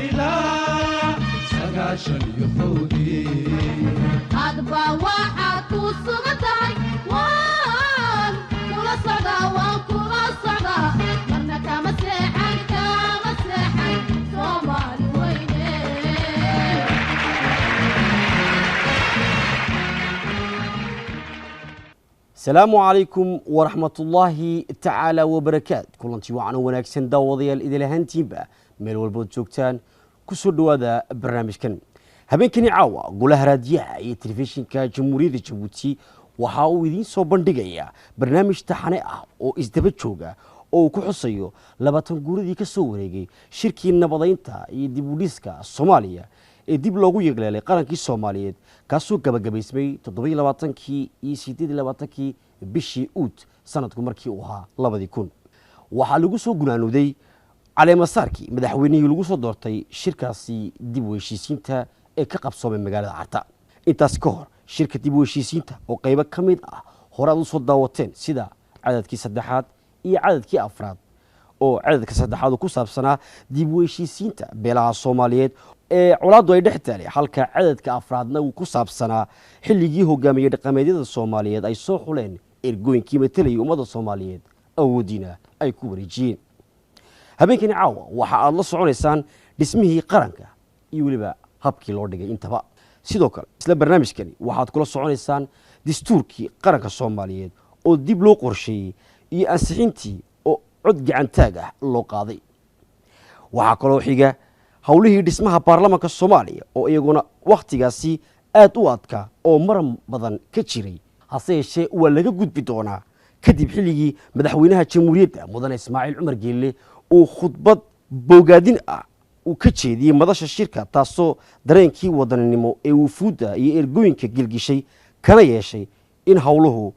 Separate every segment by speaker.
Speaker 1: Ilaa 91-dii.
Speaker 2: Hadba waxaad ku sugan tahay waan kula socdaa, waan kula socdaa, marna kama seexan, kama seexan, Soomaali weyne.
Speaker 3: Asalaamu calaykum waraxmatullaahi tacaala wabarakaat. Kulantii wacan oo wanaagsan, daawadayaal, idil ahaantiinba meel walbood joogtaan, ku soo dhowaada barnaamijkan. Habeenkani caawa Golaha Raadiyaha iyo Telefishinka Jamhuuriyadda Jabuuti waxa uu idiin soo bandhigayaa barnaamij taxane ah oo isdaba jooga oo uu ku xusayo 20 guuradii ka soo wareegay shirkii nabadaynta iyo dib u dhiska Soomaaliya ee dib loogu yeegleelay qarankii Soomaaliyeed, kaasoo gabagabaysmay 27-kii iyo 28-kii bishii Uut sanadku markii uu ahaa 2000. Waxaa lagu soo gunaanooday caleemasaarkii madaxweynihii lagu soo doortay shirkaasi dib u heshiisiinta ee ka qabsoomay magaalada Carta. Intaas ka hor shirka dib u heshiisiinta oo qaybo ka mid ah hore aad usoo daawateen, sida cadadkii saddexaad iyo cadadkii afraad, oo cadadka saddexaad uu ku saabsanaa dib u heshiisiinta beelaha Soomaaliyeed ee colaaddu ay dhex taalay, halka cadadka afraadna uu ku saabsanaa xilligii hogaamiyey dhaqameedyada Soomaaliyeed ay soo xuleen ergooyinkii matalayay ummadda Soomaaliyeed, awooddiina ay ku wareejiyeen. Habeenkani caawa waxa aad la soconaysaan dhismihii qaranka iyo weliba habkii loo dhigay intaba. Sidoo kale isla barnaamijkani waxaad kula soconaysaan dastuurkii qaranka Soomaaliyeed oo dib loo qorsheeyey iyo ansixintii oo cod gacantaag ah loo qaaday. Waxaa kaloo xiga howlihii dhismaha baarlamaanka Soomaaliya oo iyaguna wakhtigaasi aad u adkaa oo maran badan ka jiray, hase yeeshee waa laga gudbi doonaa kadib xilligii madaxweynaha jamhuuriyadda mudane Ismaaciil Cumar Geelle uu khudbad bogaadin ah uu ka jeediyey madasha shirka, taasoo dareenkii wadaninimo ee wufuudda iyo ergooyinka gelgishay kana yeeshay in howluhu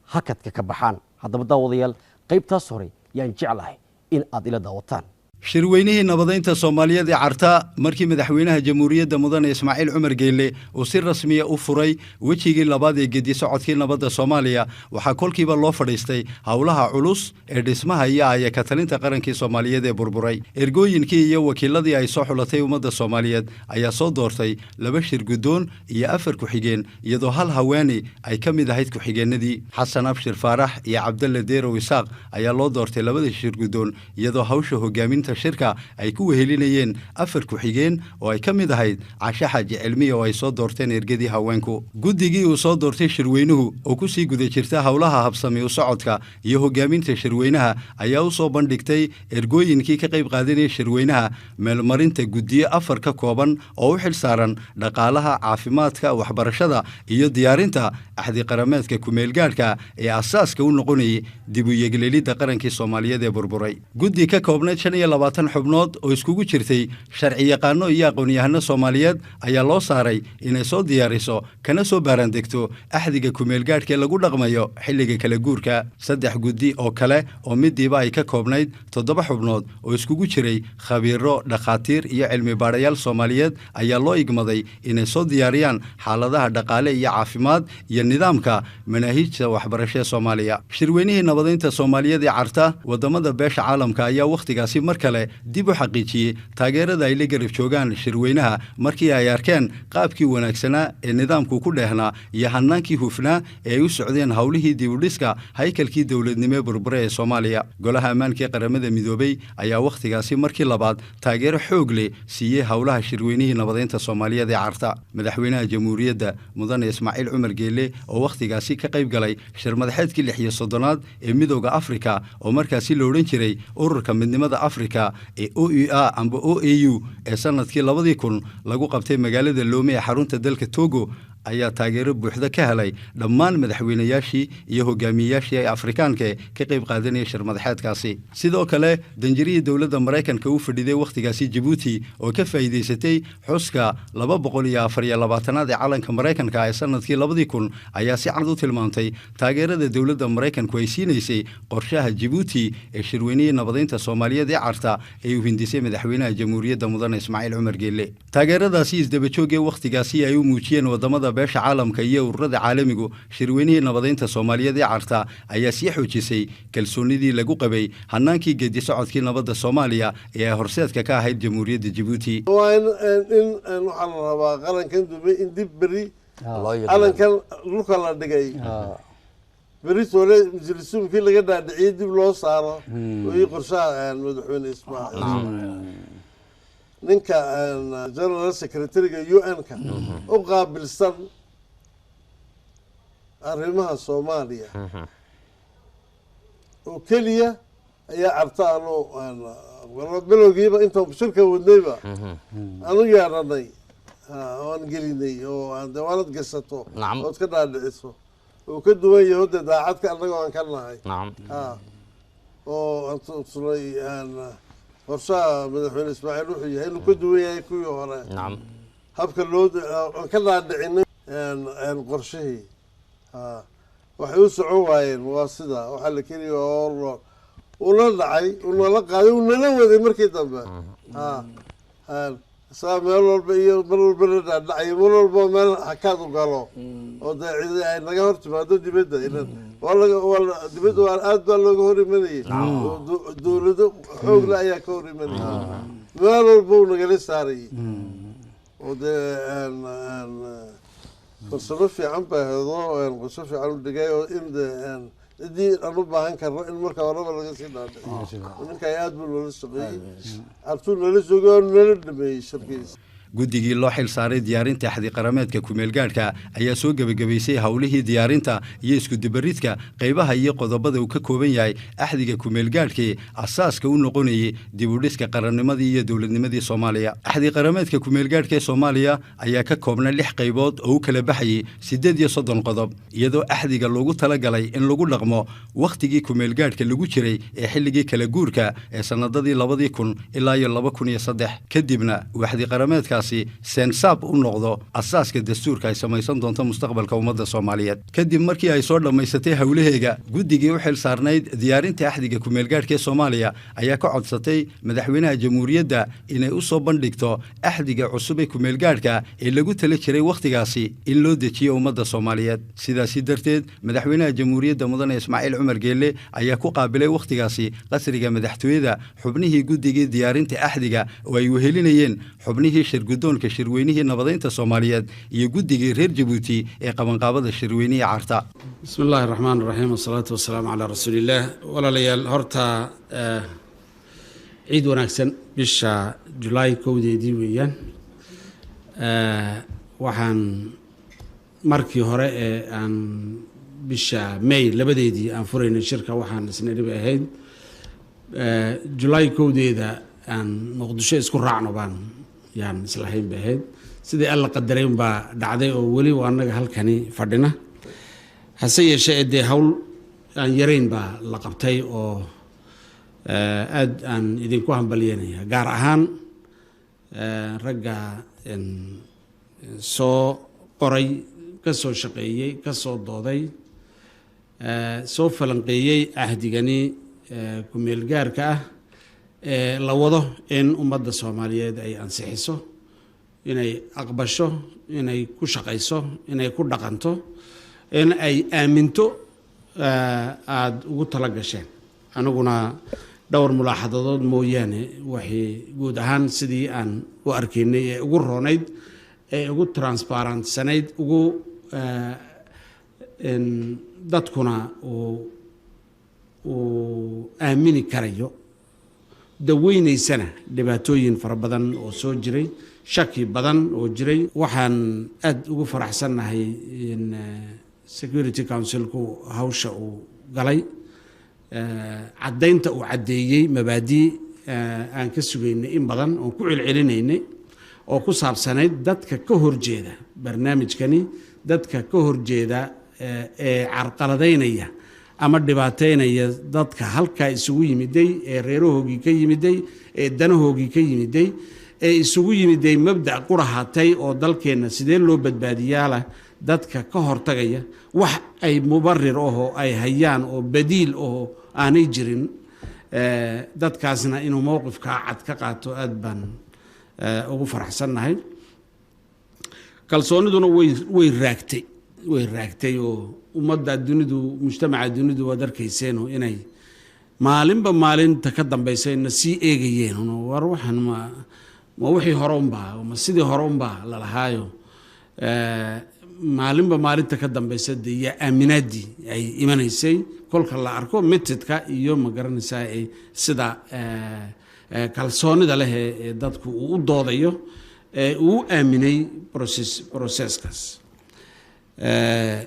Speaker 3: hakadka ka baxaan. Haddaba daawadayaal, qaybtaas hore yaan jeclahay in aad ila daawataan.
Speaker 4: Shirweynihii nabadaynta Soomaaliyeed ee Carta, markii madaxweynaha jamhuuriyadda mudane Ismaaciil Cumar Geelle uu si rasmiya u furay wejigii labaad ee gedi socodkii nabadda Soomaaliya, waxaa kolkiiba loo fadhiistay howlaha culus ee dhismaha iyo aya ka talinta qarankii Soomaaliyeed ee burburay. Ergooyinkii iyo wakiiladii ay soo xulatay ummadda Soomaaliyeed ayaa soo doortay 2 shir guddoon iyo 4 ku-xigeen, iyadoo hal haweeni ay ka mid ahayd ku-xigeenadii. Xasan Abshir Faarax iyo Cabdalle Deerow Isaaq ayaa loo doortay labada shir guddoon, iyadoo hawsha hogaaminta shirka ay ku wehelinayeen 4 ku-xigeen oo ay ka mid ahayd Cashe Xaaji Cilmiya oo ay soo doorteen ergadii haweenku. Guddigii uu soo doortay shirweynuhu oo ku sii guda jirta howlaha habsami u socodka iyo hogaaminta shirweynaha ayaa u soo bandhigtay ergooyinkii ka qayb qaadanaya shirweynaha meelmarinta guddiyo 4 ka kooban oo u xil saaran dhaqaalaha, caafimaadka, waxbarashada iyo diyaarinta axdi qarameedka kumeelgaadhka ee asaaska u noqonayay dib u yeegleelidda qarankii Soomaaliyeed ee burburay. Guddi ka koobnayd 25 xubnood oo iskugu jirtay sharci yaqaano iyo aqoon-yahano Soomaaliyeed ayaa loo saaray inay soo diyaariso kana soo baaraandegto axdiga kumeelgaadhka ee lagu dhaqmayo xilliga kala guurka. 3 guddi oo kale oo midiiba ay ka koobnayd 7 xubnood oo iskugu jiray khabiiro, dhakhaatiir iyo cilmi baadhayaal Soomaaliyeed ayaa loo igmaday inay soo diyaariyaan xaaladaha dhaqaale iyo caafimaad iyo nidaamka manaahiijta waxbarasho ee Soomaaliya. Shirweynihii nabadaynta Soomaaliyeed ee Carta, wadamada beesha caalamka ayaa wakhtigaasi mar kale dib u xaqiijiyey taageerada ay la garab joogaan shirweynaha, markii ay arkeen qaabkii wanaagsanaa ee nidaamku ku dheehnaa iyo hanaankii hufnaa ee ay u socdeen howlihii dib u dhiska haykalkii dowladnimo ee burbure ee Soomaaliya. Golaha Ammaanka ee Qaramada Midoobay ayaa wakhtigaasi markii labaad taageero xoog leh siiyey howlaha shirweynihii nabadaynta Soomaaliyeed ee Carta. Madaxweynaha jamhuuriyadda mudane Ismaaciil Cumar Geelle oo wakhtigaasi ka qayb galay shir madaxeedkii 36aad ee Midowda Afrika, oo markaasi la odhan jiray Ururka Midnimada Afrika ee OUA amba OAU, ee sanadkii 2000 lagu qabtay magaalada Loome ee xarunta dalka Togo, ayaa taageero buuxda ka helay dhammaan madaxweynayaashii iyo hogaamiyeyaashii ay Afrikaanka ka qayb qaadanaya shir madaxeedkaasi. Sidoo kale danjirihii dowladda Maraykanka u fadhiday wakhtigaasi Jabuuti oo ka faa'iidaysatay xuska 224aad ee calanka Maraykanka ee sanadkii 2000 ayaa si cad u tilmaamtay taageerada dowladda Maraykanku ay siinaysay qorshaha Jabuuti ee shirweynihii nabadaynta Soomaaliyeed ee Carta ee uu hindisay madaxweynaha jamhuuriyadda mudane Ismaaciil Cumar Geelle. Taageeradaasi isdabajoogee wakhtigaasi ay u muujiyeen wadamada Taageerada beesha caalamka iyo ururada caalamigu shirweynihii nabadeynta Soomaaliyeed ee Carta ayaa sii xoojisay kalsoonidii lagu qabay hanaankii geedi socodkii nabadda Soomaaliya ee ay horseedka ka ahayd Jamhuuriyadda Jabuuti.
Speaker 1: Waa in in waxaa la rabaa qarankan dumay in dib beri calankan dhulka la dhigay, beri toole majlisuumkii laga dhaadhiciyey dib loo saaro. Ii qorshaha madaxweyne Ismaaciil, ninka general secretary-ga UN-ka u qaabilsan arrimaha Soomaaliya oo keliya ayaa Carta anu bilowgiiba intaan shirka wadnayba aanu yeedhanay oo aan gelinay oo aan dawaanad gashato ood ka dhaadhiciso oo ka duwan yaho dee daacadka annagoo aan ka nahay oo aan tusnay qorshaha madaxweyne Ismaaciil wuxuu yahay inuu ka duwan yahay kuwii hore, habka loo aan ka dhaadhicinay qorshihii waxay u socon waayeen. Waa sida waxaa la keliya oo ula dhacay, unala qaaday, unala waday markii dambe isagaa meel walba iyo mar walba la dhaadhacayo, mar walba meel hakaad u galo oo dee cidi ay naga hor timaado dibadda. Ilan waa laga waa dibadda, waa aad baa looga hor imanayay oo dowlado xoogle ayaa ka hor imanayay, meel walba uu nagala saarayay oo dee farsamo fiican baa hedo, qorsho fiican u dhigay oo in de ciddii aan u baahan karno in marka horeba laga sii dhaadhiciyo. Ninkan aad buu noola shaqeeyey, Cartuu nala joogay oo nala dhameeyey shirkiisa.
Speaker 4: Guddigii loo xil saaray diyaarinta axdi qarameedka kumeelgaadhka ayaa soo gebagabaysay howlihii diyaarinta iyo iskudubaridka qaybaha iyo qodobada uu ka kooban yahay axdiga kumeelgaadhkii asaaska u noqonayay dib u dhiska qarannimadii iyo dowladnimadii Soomaaliya. Axdi qarameedka kumeelgaadhka ee Soomaaliya ayaa ka koobnaa lix qaybood oo u kala baxayay 38 qodob, iyadoo axdiga loogu talagalay in lagu dhaqmo wakhtigii kumeelgaadhka lagu jiray ee xilligii kala guurka ee sannadadii 2000 ilaa iyo 2003, kadibna uu axdi qarameedkaasi seensaab u noqdo asaaska dastuurka ay samaysan doonto mustaqbalka ummadda Soomaaliyeed. Kadib markii ay soo dhammaysatay howlaheega, guddigii u xil saarnayd diyaarinta axdiga kumeelgaadhka ee Soomaaliya ayaa ka codsatay madaxweynaha jamhuuriyadda inay u soo bandhigto axdiga cusub ee kumeelgaadhka ee lagu tala jiray wakhtigaasi in loo dejiyo ummadda Soomaaliyeed. Sidaasi darteed, madaxweynaha jamhuuriyadda mudane Ismaaciil Cumar Geelle ayaa ku qaabilay wakhtigaasi qasriga madaxtooyada xubnihii guddigii diyaarinta axdiga oo ay wehelinayeen xubnihii shirgudoonka shirweynihii nabadeynta Soomaaliyeed iyo guddigii reer Jabuuti ee qabanqaabada shirweynihii Carta.
Speaker 5: بسم الله الرحمن الرحيم، والصلاة والسلام على رسول الله. Walaalayaal, horta ciid wanaagsan. Bisha Julaay 1deedii weeyaan. Waxaan markii hore ee aan bisha May 2deedii aan furaynay shirka, waxaan isnidhi bay ahayd Julaay 1deeda aan Muqdisho isku raacno baan yaan islahayn bay ahayd. Sidii Alla qadaray unbaa dhacday oo weli waa annaga halkani fadhina. Hase yeeshee, dee hawl aan yarayn baa la qabtay oo aad aan idinku hambalyanaya, gaar ahaan ragga soo qoray, ka soo shaqeeyey, ka soo dooday, soo falanqeeyey ahdigani ku-meel gaarka ah ee la wado in ummadda Soomaaliyeed ay ansixiso, inay aqbasho, inay ku shaqayso, inay ku dhaqanto, in ay aaminto aada ugu tala gasheen. Aniguna dhowr mulaaxadadood mooyaane, waxay guud ahaan sidii aan u arkaynay ee ugu roonayd ee ugu transparentsanayd ugu dadkuna uu aamini karayo, daweynaysana dhibaatooyin fara badan oo soo jiray, shaki badan oo jiray. Waxaan aada ugu faraxsannahay in Security Councilku hawsha uu galay, caddaynta uu caddeeyey mabaadii aan ka sugaynay in badan oon ku celcelinaynay oo ku saabsanayd dadka ka horjeeda barnaamijkani, dadka ka horjeeda ee carqaladaynaya ama dhibaateynaya dadka halkaa isugu yimiday ee reerahoogii ka yimiday ee danahoogii ka yimiday ee isugu yimiday mabda' qurahatay oo dalkeenna sidee loo badbaadiyaalah, dadka ka hortagaya wax ay mubarir ahoo ay hayaan oo badiil ahoo aanay jirin, dadkaasna inuu mowqifkaa cad ka qaato aada baan ugu faraxsannahay. Kalsooniduna way raagtay, way raagtay oo ummadda dunidu, mujtamaca dunidu waad arkayseeno inay maalinba maalinta ka dambaysa na sii eegayeen, war waxaan ma wixii hore unbaa, ma sidii hore unbaa lalahaayo. Maalinba maalinta ka dambaysa dee iyo aaminaadii ay imanaysay kolka la arko mitidka iyo, ma garanaysaa, sida kalsoonida leh ee dadku uu u doodayo ee uu u aaminay processkaas.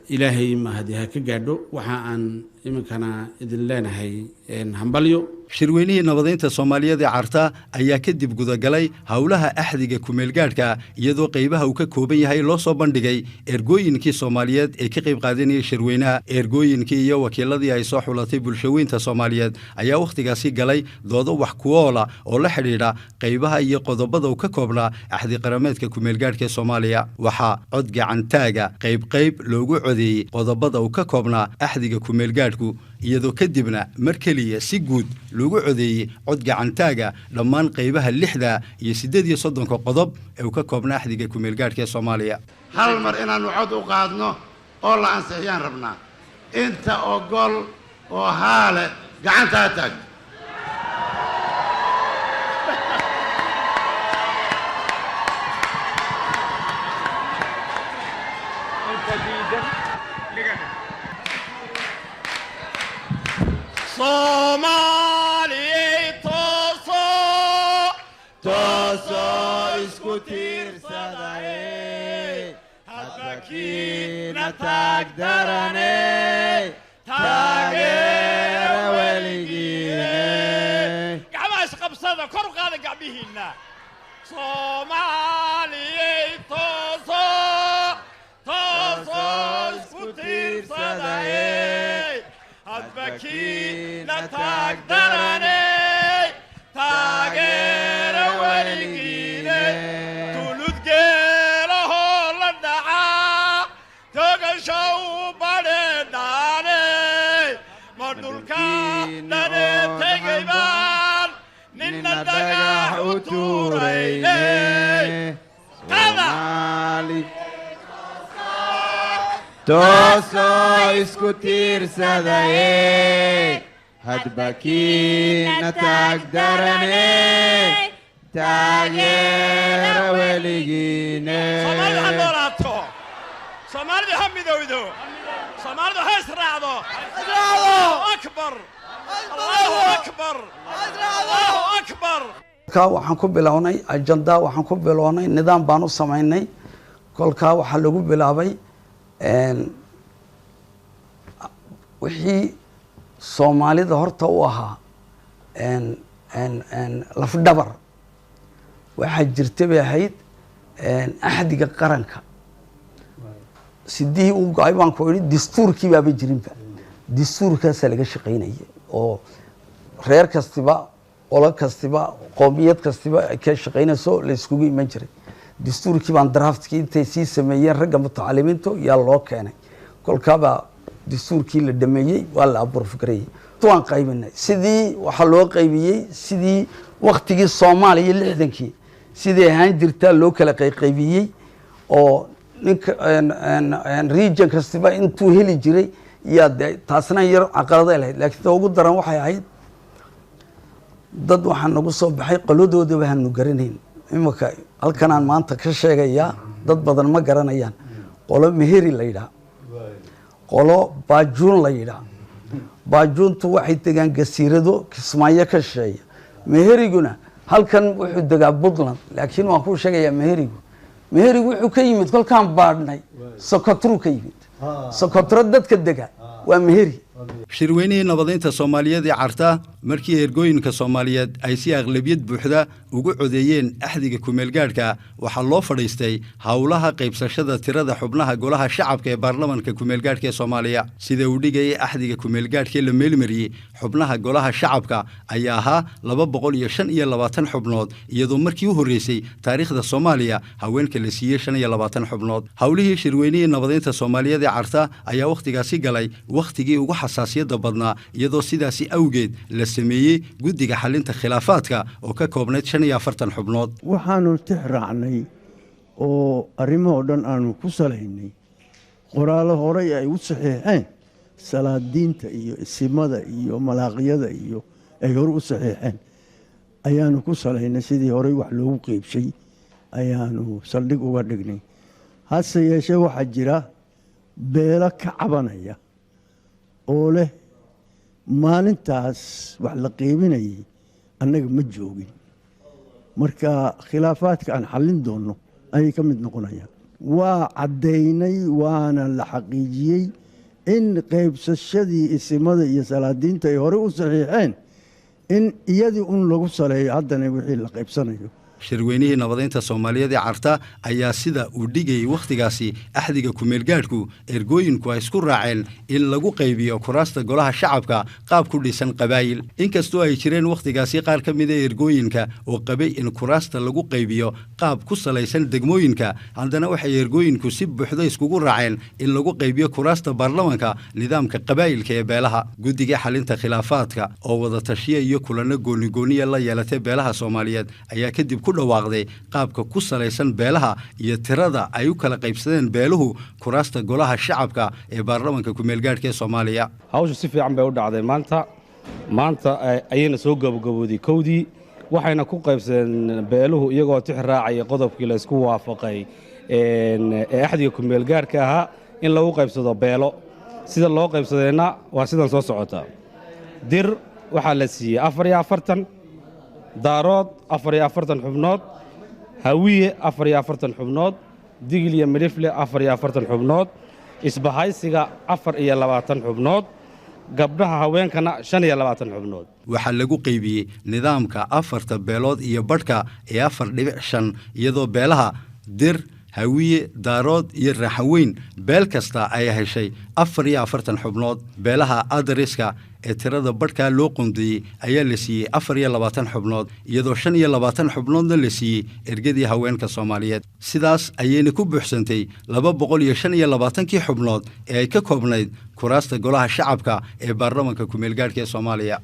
Speaker 5: Ilaahay mahadi ha ka gaadho. Waxa aan iminkana idin leenahay hambalyo.
Speaker 4: Shirweynihii nabadeynta Soomaaliyeed ee Carta ayaa kadib gudagalay howlaha axdiga kumeelgaadhka, iyadoo qaybaha uu ka kooban yahay loo soo bandhigay ergooyinkii Soomaaliyeed ee ka qayb qaadanayay shirweynaha. Ergooyinkii iyo wakiiladii ay soo xulatay bulshaweynta Soomaaliyeed ayaa wakhtigaasi galay doodo wax kuoola oo la xidhiidha qaybaha iyo qodobada uu ka koobnaa axdi qarameedka kumeelgaadhka ee Soomaaliya. Waxaa cod gacantaaga qayb qayb loogu codeeyey qodobada uu ka koobnaa axdiga kumeelgaadhku, iyadoo kadibna mar keliya si guud loogu codeeyey cod gacantaaga dhammaan qaybaha 36 iyo 38-ka qodob ee uu ka koobnaa axdiga kumeelgaadhka ee Soomaaliya.
Speaker 6: Hal mar inaannu cod u qaadno oo la ansixiyaan rabnaa. Inta ogol oo haale gacanta ha taagto.
Speaker 7: Soomaaliyey, toosoo, toosoo, isku tiirsaday, hadba kiina taag daraney, taageera weligiine. Gacmaha isqabsada, kor u qaada gacmihiinna. Soomaaliyey, toosoo, toosoo, isku tiirsaday, hadba kiina taag daraney, taageera weligiine. Tuludgeelahoo la dhacaa togashow badheedhaane, ma dhulka dhane tegaybaan nina dhagax u tuurayne qada.
Speaker 8: Toosoo, isku tiirsadaye, hadba kiina taag darane, taageera weligiine.
Speaker 7: Soomaalidu ha noolaato, Soomaalidu ha midowdo, Soomaalidu ha israacdo. Allahu akbar, Allahu akbar, Allahu akbar.
Speaker 9: Kolkaa waxaan ku bilownay ajanda, waxaan ku bilownay nidaam baan u samaynay. Kolkaa waxaa lagu bilaabay wixii Soomaalida horta u ahaa lafdhabar. Waxaa jirta bay ahayd axdiga qaranka sidihii u go-ay baan ku idhi, dastuurkii baaba jirinba. Dastuurkaasaa laga shaqaynaya oo reer kastiba, qolo kastiba, qoomiyad kastiba ay ka shaqaynayso, la iskugu iman jiray. Dastuurkii baan draftkii intay sii sameeyeen ragga mutacalimiintu yaa loo keenay. Kolkaabaa dastuurkii la dhameeyey, waa la approve gareeyey, waan qaybinay. Sidii waxaa loo qaybiyey sidii waktigii Soomaaliya 60-kii sidii ahaan jirtaa loo kala qayqaybiyey, oo ninka region kastiba intuu heli jiray. Yaa de taasna yar caqaladay lahayd, laakiin ta ugu daran waxay ahayd dad waxaa nagu soo baxay qoladoodaba haanu garanayn. Imika halkanaan maanta ka sheegayaa, dad badan ma garanayaan qolo Meheri la yidhaha, qolo Baajuun la yidhaha. Baajuuntu waxay degaan gasiirado Kismaayo ka shisheeya. Meheriguna halkan wuxuu degaa Puntland. Laakiin waan kuu sheegayaa, Meherigu wuxuu ka yimid, kolkaan baadhnay, Sokotru ka yimid. Sokotro dadka dega waa Meheri.
Speaker 4: Shirweynihii nabadeynta Soomaaliyeed ee Carta, markii ergooyinka Soomaaliyeed ay si aqlabiyad buuxda ugu codeeyeen axdiga kumeelgaadhka, waxaa loo fadhiistay howlaha qaybsashada tirada xubnaha golaha shacabka ee baarlamanka kumeelgaadhka ee Soomaaliya. Sida uu dhigayay axdiga kumeelgaadhka la meelmariyey, xubnaha golaha shacabka ayaa ahaa 225 xubnood, iyadoo markii u horreysay taariikhda Soomaaliya haweenka la siiyey 25 xubnood. Howlihii shirweynihii nabadeynta Soomaaliyeed ee Carta ayaa wakhtigaasi galay wakhtigii ugu xasaasiyadda badnaa, iyadoo sidaasi awgeed la sameeyey guddiga xalinta khilaafaadka oo ka koobnayd 45 xubnood.
Speaker 10: Waxaanu tix raacnay Oo arrimahoo dhan aanu ku salaynay qoraallo horey ay u saxiixeen salaadiinta iyo isimada iyo malaaqyada iyo ay hore u saxiixeen ayaanu ku salaynay. Sidii horey wax loogu qeybshay ayaanu saldhig uga dhignay. Hase yeeshee, waxaa jira beelo ka cabanaya oo leh maalintaas wax la qeybinayay annaga ma joogin. Marka khilaafaadka aan xallin doonno ayay ka mid noqonayaan. Waa caddaynay waana la xaqiijiyey in qaybsashadii isimada iyo salaadiinta ay horey u saxiixeen in iyadii un lagu saleeyo haddana wixii la qaybsanayo.
Speaker 4: Shirweynihii nabadeynta Soomaaliyeed ee Carta ayaa, sida uu dhigayay wakhtigaasi axdiga kumeelgaadhku, ergooyinku ay isku raaceen in lagu qaybiyo kuraasta golaha shacabka qaab ku dhisan qabaayil, inkastoo ay jireen wakhtigaasi qaar ka mida ergooyinka oo qabay in kuraasta lagu qaybiyo qaab ku salaysan degmooyinka. Haddana waxay ergooyinku si buuxda iskugu raaceen in lagu qaybiyo kuraasta baarlamanka nidaamka qabaayilka ee beelaha. Guddiga xalinta khilaafaadka oo wadatashiya iyo kulanno goonigooniya la yeelatay beelaha Soomaaliyeed ayaa kadib ku dhawaaqday qaabka ku salaysan beelaha iyo tirada ay u kala qaybsadeen beeluhu kuraasta golaha shacabka ee baarlamanka kumeelgaadhka ee Soomaaliya.
Speaker 11: Hawshu si fiican bay u dhacday maanta. Maanta ayayna soo gabagabooday kowdii, waxayna ku qaybsadeen beeluhu iyagoo tix raacaya qodobkii la isku waafaqay ee axdiga kumeelgaarhka ahaa in lagu qaybsado beelo. Sida loo qaybsadayna waa sidan soo socota: Dir waxaa la siiyey 44, Daarood 44 xubnood, Hawiye 44 xubnood, Digil iyo Midhifle 44 xubnood, isbahaysiga 24 xubnood, gabdhaha haweenkana 25 xubnood.
Speaker 4: Waxaa lagu qaybiyey nidaamka afarta beelood iyo badhka ee 4.5, iyadoo beelaha Dir, Hawiye, Daarood iyo Raaxaweyn beel kasta ay heshay 44 xubnood. Beelaha adariska ee tirada badhkaa loo qondeeyey ayaa la siiyey 24 xubnood, iyadoo 25 xubnoodna la siiyey ergadii haweenka Soomaaliyeed. Sidaas ayayna ku buuxsantay 225-kii xubnood ee ay ka koobnayd kuraasta golaha shacabka ee baarlamanka kumeelgaadhka ee Soomaaliya.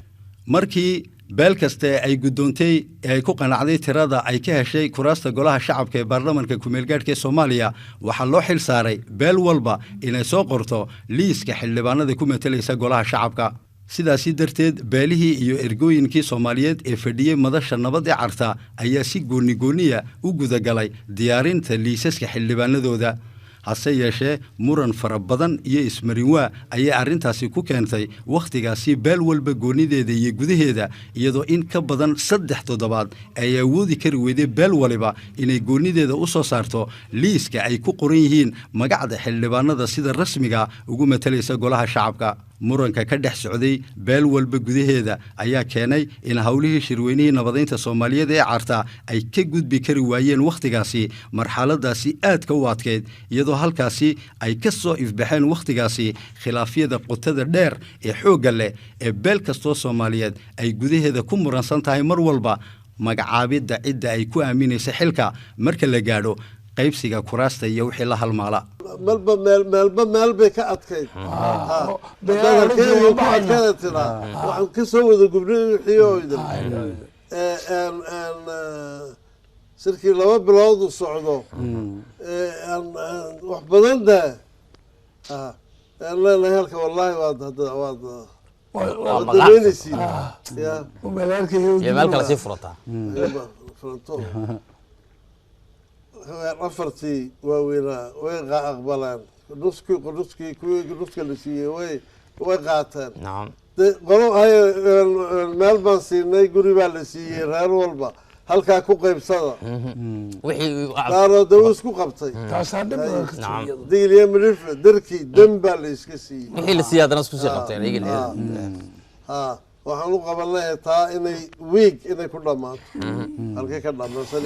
Speaker 4: Markii beel kaste ay guddoontay ee ay ku qanacday tirada ay ka heshay kuraasta golaha shacabka ee baarlamanka kumeelgaadhka ee Soomaaliya, waxaa loo xil saaray beel walba inay soo qorto liiska xildhibaanada ku matalaysa golaha shacabka. Sidaasi darteed, beelihii iyo ergooyinkii Soomaaliyeed ee fadhiyey madasha nabad ee Carta ayaa si goonigooniya u gudagalay diyaarinta liisaska xildhibaanadooda. Hase yeeshee, muran fara badan iyo ismarinwaa ayay arrintaasi ku keentay wakhtigaasi beel walba goonideeda iyo gudaheeda, iyadoo in ka badan 3 toddobaad ay awoodi kari weyday beel waliba inay goonideeda u soo saarto liiska ay ku qoran yihiin magacda xildhibaanada sida rasmiga ugu matalaysa golaha shacabka. Muranka ka dhex socday beel walba gudaheeda ayaa keenay in howlihii shirweynihii nabadeynta Soomaaliyeed ee Carta ay ka gudbi kari waayeen wakhtigaasi marxaladaasi aadka u adkeyd, iyadoo halkaasi ay ka soo ifbaxeen wakhtigaasi khilaafyada qotada dheer ee xoogga leh ee beel kastoo Soomaaliyeed ay gudaheeda ku muransan tahay mar walba magacaabidda cidda ay ku aaminaysa xilka marka la gaadho qaybsiga kuraasta iyo wixii la halmaala.
Speaker 1: Melba meel, meelba meel bay ka adkayd. Haddaad ku adkeeda tiraa, waxaan ka soo wada gubnay wixii oo idin shirkii 2 bilood u socdo wax badan de aan leenahay halka. Wallahi waad hadda waad daweynaysiin ya.
Speaker 12: Iyo meel kale sii furataa.
Speaker 1: Furanto. Afartii waaweynaa way aqbaleen nuskii, nuskii kuwii nuska la siiyey way qaateen. De qolo hay meel baan siinay, guri baa la siiyey reer walba, halkaa ku qaybsada.
Speaker 12: Wixii
Speaker 1: Daaroo de wuu isku qabtay.
Speaker 13: Taasaa dhib badan ka timi iyadu.
Speaker 1: Digil iyo Midhifle darkii dan baa la iska siiyey.
Speaker 12: Wixii la siiyey haddana isku sii qabteen iyaga.
Speaker 1: Ha, waxaan u qabanay taa inay wiig inay ku dhammaato halkay ka dhammaysan.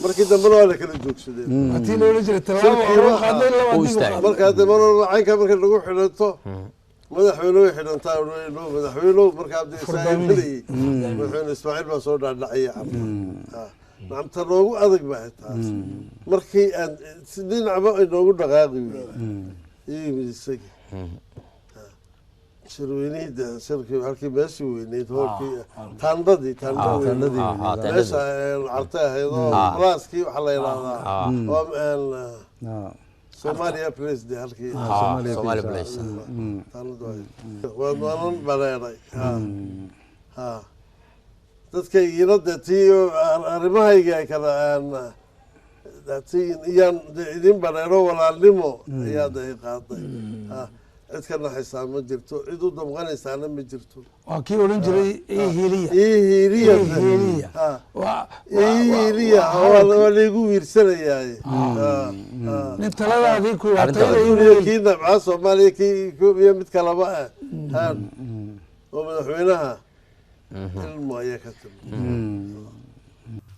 Speaker 1: Markii dambena waa la kala joogsadeen.
Speaker 13: Haddii loola jiray tallaabo hore u qaadnay, laba
Speaker 12: Uu
Speaker 13: dib u
Speaker 12: istaagay.
Speaker 13: qaadnay.
Speaker 1: Markaa de mar walba caynka markay lagu xidhanto madaxweyne way xidhantaa madaxweynow. Markaa abdi Ismaaciil filayey, madaxweyne Ismaaciil baa soo dhaadhaciyay Carta. Nacamta noogu adag baa taas markii aan si dhinacba ay noogu dhaqaaqi weyey iyuu yimid isagii. Shirweynihii de shirkii halkii meeshii weyneyd, hoolkii, taandadii, taandadii meesha Carta ahayd oo balaaskii waxaa la yidhahdaa oo Somalia Place de halkii
Speaker 12: Somalia Place.
Speaker 1: Taandadu ahayd, waanan bareeray. Ha, dadkaygina de tii arrimahayga ay kala ti iyaan de idin bareero, walaalnimo ayaa de i qaaday. Ha, cid ka naxaysaa ma jirto, cid u damqanaysaana ma jirto.
Speaker 13: Waa kii odhan jiray ii hiiliya.
Speaker 1: Ii hiiliya.
Speaker 13: Ii hiiliya.
Speaker 1: Ii hiiliya, waa laygu wiirsanayaaye.
Speaker 13: Nin taladaadii ku
Speaker 1: kii nabcaa Soomaaliya, kii Etoobiya, mid kalaba ah haan oo madaxweynaha ilmo ayaa ka timi.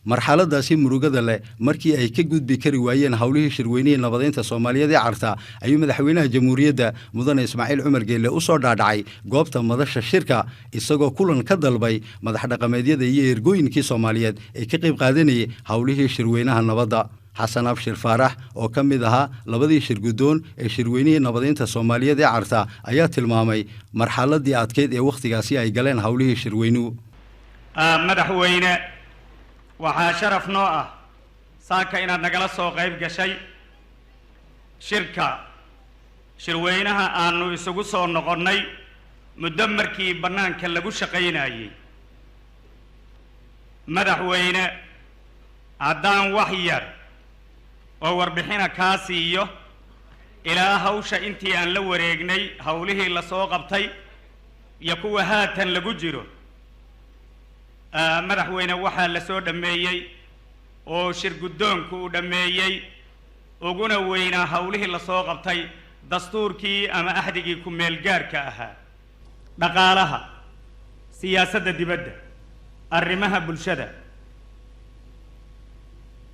Speaker 4: Marxaladaasi murugada leh markii ay ka gudbi kari waayeen howlihii shirweynihii nabadeynta Soomaaliyeed ee Carta, ayuu madaxweynaha jamhuuriyadda mudane Ismaaciil Cumar Geelle u soo dhaadhacay goobta madasha shirka, isagoo kulan ka dalbay madax dhaqameedyada iyo ergooyinkii Soomaaliyeed ee ka qayb qaadanayay howlihii shirweynaha nabadda. Xasan Abshir Faarax oo ka mid ahaa labadii shirguddoon ee shirweynihii nabadeynta Soomaaliyeed ee Carta ayaa tilmaamay marxaladii adkeyd ee wakhtigaasi ay galeen howlihii shirweynuhu.
Speaker 14: Madaxweyne, waxaa sharaf noo ah saaka inaad nagala soo qayb gashay shirka shirweynaha aanu isugu soo noqonnay muddo markii bannaanka lagu shaqaynayey. Madaxweyne, haddaan wax yar oo warbixina kaa siiyo ilaa hawsha intii aan la wareegnay, howlihii lasoo qabtay iyo kuwa haatan lagu jiro, madaxweyne, waxaa la soo dhammeeyey oo shir guddoonku uu dhammeeyey uguna weynaa howlihii lasoo qabtay dastuurkii ama axdigii ku-meelgaarka ahaa, dhaqaalaha, siyaasadda dibadda, arrimaha bulshada.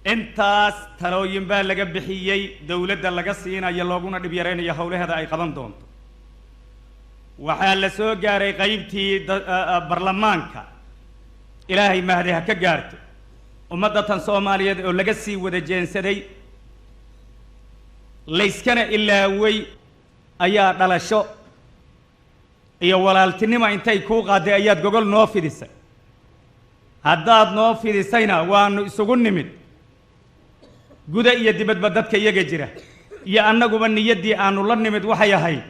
Speaker 14: Intaas talooyin baa laga bixiyey dowladda laga siinayo, looguna dhib yaraynayo howlaheeda ay qaban doonto. Waxaa la soo gaaray qaybtii barlamaanka. Ilaahay mahdi ha ka gaarto ummadda tan Soomaaliyeed oo laga sii wada jeensaday, layskana ilaaway, ayaa dhalasho iyo walaaltinimo intay kuu qaaday ayaad gogol noo fidisay. Haddaad noo fidisayna waanu isugu nimid, guda iyo dibadba dadka iyaga jira iyo annaguba. Niyaddii aanu la nimid waxay ahayd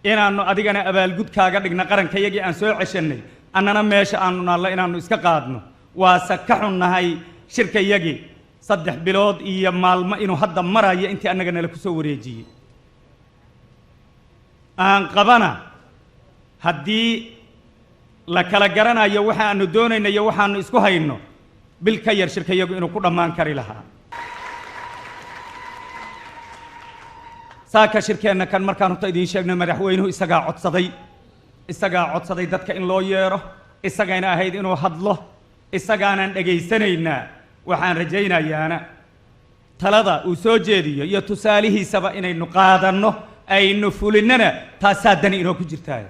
Speaker 14: inaannu adigana abaalgud kaaga dhigna qaranka iyagii aan soo ceshannay, annana meesha aanu naallo inaannu iska qaadno. Waase ka xunnahay shirka iyagii 3 bilood iyo maalmo inuu hadda marayo intii annaga nala ku soo wareejiyey. Aan qabana haddii la kala garanayo waxa aanu doonayno iyo waxaanu isku hayno, bil ka yar shirka iyagu inuu ku dhammaan kari lahaa. Saaka shirkeenna kan markaan horta idiin sheegno, madaxweynuhu isagaa codsaday, isagaa codsaday dadka in loo yeero, isagayna ahayd inuu hadlo, isagaanaan dhegaysanaynaa. Waxaan rajaynayaana talada uu soo jeediyo iyo tusaalihiisaba inaynu qaadanno, aynu fulinnana, taasaa dani inoo ku jirtaay.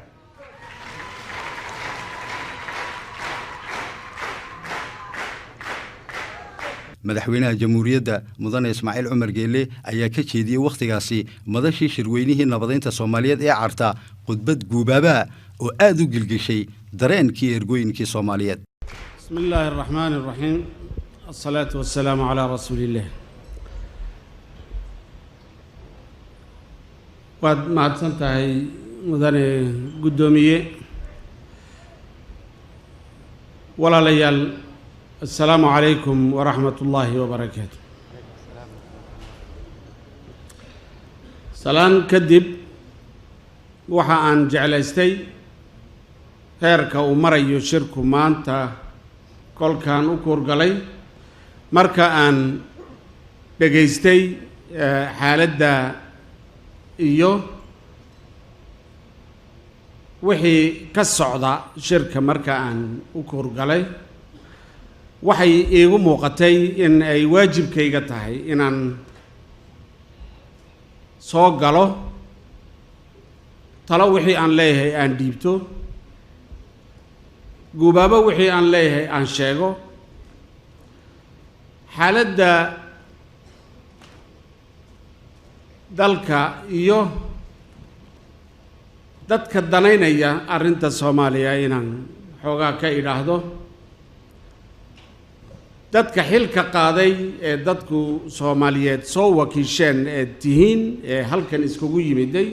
Speaker 4: Madaxweynaha jamhuuriyadda mudane Ismaaciil Cumar Geelle ayaa ka jeediyey wakhtigaasi madashii shirweynihii nabadeynta Soomaaliyeed ee Carta khudbad guubaabaa oo aada u gilgishay dareenkii ergooyinkii Soomaaliyeed.
Speaker 5: بسم الله الرحمن الرحيم، الصلاة والسلام على رسول الله. Waad mahadsan tahay, mudane guddoomiye. Walaalayaal, assalaamu calaykum waraxmat ullaahi wabarakaatu. Salaan kadib, waxa aan jeclaystay heerka uu marayo shirku maanta kolkaan u kuurgalay, marka aan dhegaystay xaaladda iyo wixii ka socda shirka, marka aan u kuurgalay, waxay iigu muuqatay in ay waajibkayga tahay inaan soo galo, talo wixii aan leeyahay aan dhiibto, guubaabo wixii aan leeyahay aan sheego, xaaladda dalka iyo Dadka danaynaya arrinta Soomaaliya inaan xoogaa ka idhaahdo, dadka xilka qaaday ee dadku Soomaaliyeed soo wakiisheen ee tihiin ee halkan iskugu yimiday,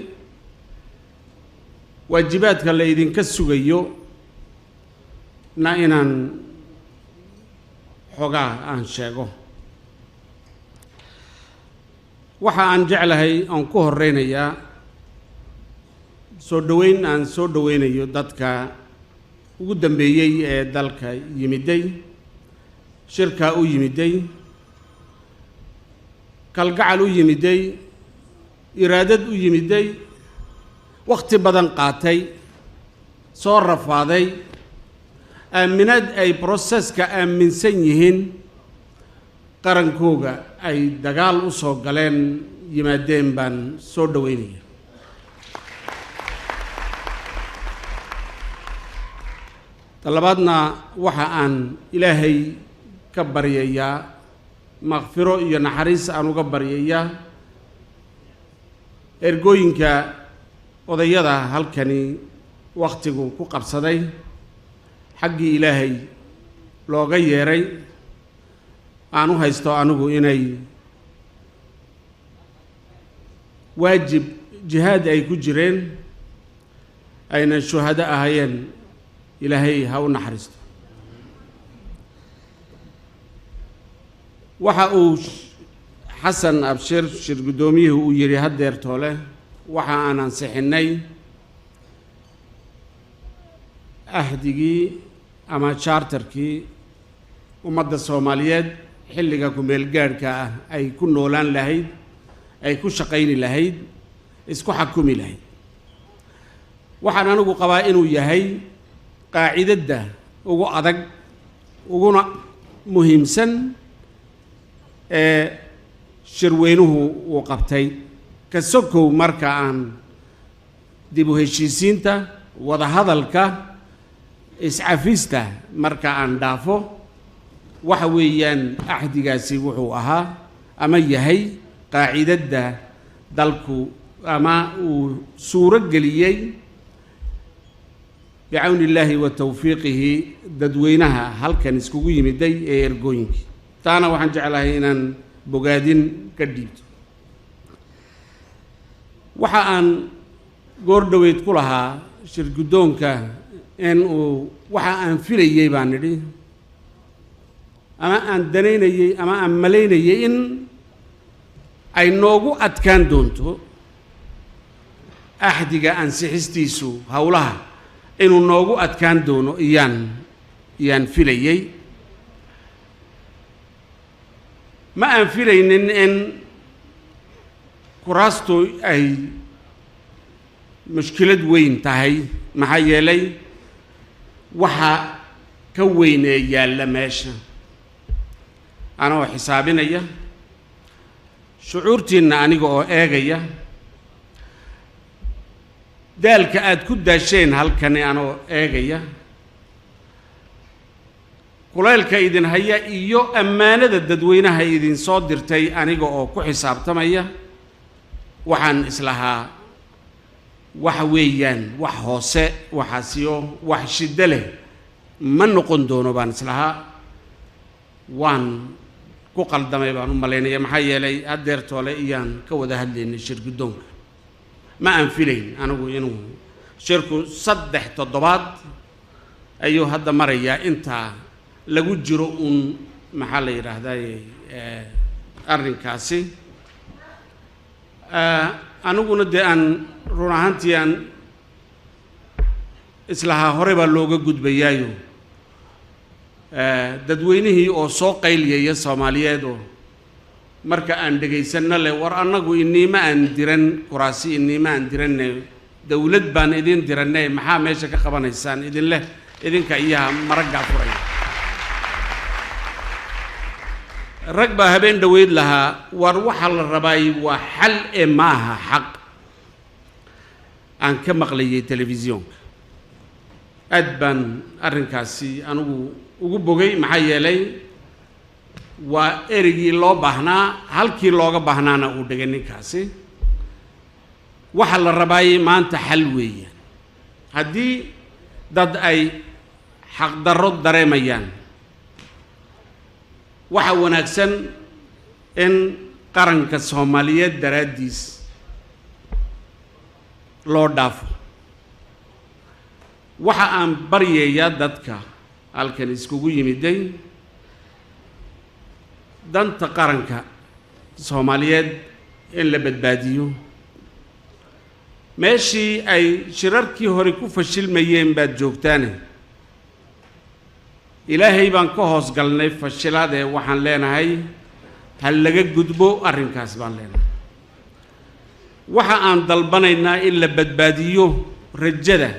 Speaker 5: waajibaadka la idinka sugayo na inaan xoogaa aan sheego. Waxa aan jeclahay oon ku horeynayaa soo dhoweyn aan soo dhoweynayo dadka ugu dambeeyey ee dalka yimiday, shirkaa u yimiday, kalgacal u yimiday, iraadad u yimiday, wakhti badan qaatay, soo rafaaday, aaminaad ay broseska aaminsan yihiin, qarankooga ay dagaal u soo galeen yimaadeen baan soo dhoweynaya. Talabaadna waxa aan Ilaahay ka baryayaa makfiro iyo naxariis aan uga baryayaa ergooyinka odayada halkani wakhtigu ku qabsaday, xaggii Ilaahay looga yeeray, aan u haysto anigu inay waajib jihaad ay ku jireen, ayna shuhado ahayeen. Ilaahay ha u naxariisto. Waxa uu Xasan Abshir shir guddoomiyuhu uu yidhi haddeer toole, waxa aan ansixinnay ahdigii ama charterkii ummadda Soomaaliyeed xilliga ku-meelgaadhka ah ay ku noolaan lahayd, ay ku shaqayni lahayd, isku xakumi lahayd. Waxaan anigu qabaa inuu yahay qaacidadda ugu adag uguna muhiimsan ee shirweynuhu uu qabtay, ka sokow marka aan dib u heshiisiinta, wadahadalka, iscafista marka aan dhaafo. Waxa weeyaan axdigaasi wuxuu ahaa ama yahay qaacidadda dalku ama uu suuro geliyey bicawni illaahi wa tawfiiqihi dadweynaha halkan iskugu yimiday ee ergooyinkii. Taana waxaan jeclahay inaan bogaadin ka dhiibto. Waxa aan goor dhoweyd ku lahaa shir guddoonka in uu waxa aan filayey baan nidhi, ama aan danaynayey ama aan malaynayey in ay noogu adkaan doonto axdiga ansixistiisu, howlaha inuu noogu adkaan doono iyaan filayey. Ma aan filaynin in kuraastu ay mushkilad weyn tahay, maxaa yeelay waxa ka weyn ee yaalla meesha, anoo xisaabinaya shucuurtiinna, aniga oo eegaya daalka aada ku daasheen halkani, anoo eegaya kulaylka idin haya iyo ammaanada dadweynaha idin soo dirtay, aniga oo ku xisaabtamaya, waxaan islahaa waxa weeyaan wax hoose, waxaasiyo wax shiddo leh ma noqon doono baan islahaa. Waan ku qaldamay baan u malaynaya, maxaa yeelay haddeer toole iyaan ka wada hadlaynay shir guddoonka. Ma aan filayn anigu inuu shirku 3 toddobaad ayuu hadda marayaa, intaa lagu jiro uun maxaa la yidhaahdaye arrinkaasi. Aniguna dee aan run ahaantii aan islahaa hore baa looga gudbayaayo, dadweynihii oo soo qayliyaya Soomaaliyeed oo marka aan dhegaysanno leh, war annagu iniima aan diran kuraasi, iniima aan diranne, dawlad baan idin diranne, maxaa meesha ka qabanaysaan idinleh, idinka iyaha maraggaa furaya. Rag baa habeen dhoweyd lahaa, war waxaa la rabaay waa xal ee maaha xaq, aan ka maqlayay telefisyoonka. Aad baan arrinkaasi anigu ugu bogay, maxaa yeelay waa ereygii loo baahnaa, halkii looga baahnaana uu dhigay ninkaasi. Waxa la rabaayey maanta xal weeyaan. Haddii dad ay xaqdarro dareemayaan, waxa wanaagsan in qaranka Soomaaliyeed daraaddiis loo dhaafo. Waxa aan baryayaa dadka halkan iskugu yimiday, danta qaranka Soomaaliyeed in la badbaadiyo. Meeshii ay shirarkii hore ku fashilmayeen baad joogtaane, Ilaahay baan ka hoos galnay fashilaadee. Waxaan leenahay ha laga gudbo arrinkaas baan leenahay. Waxa aan dalbanaynaa in la badbaadiyo rajada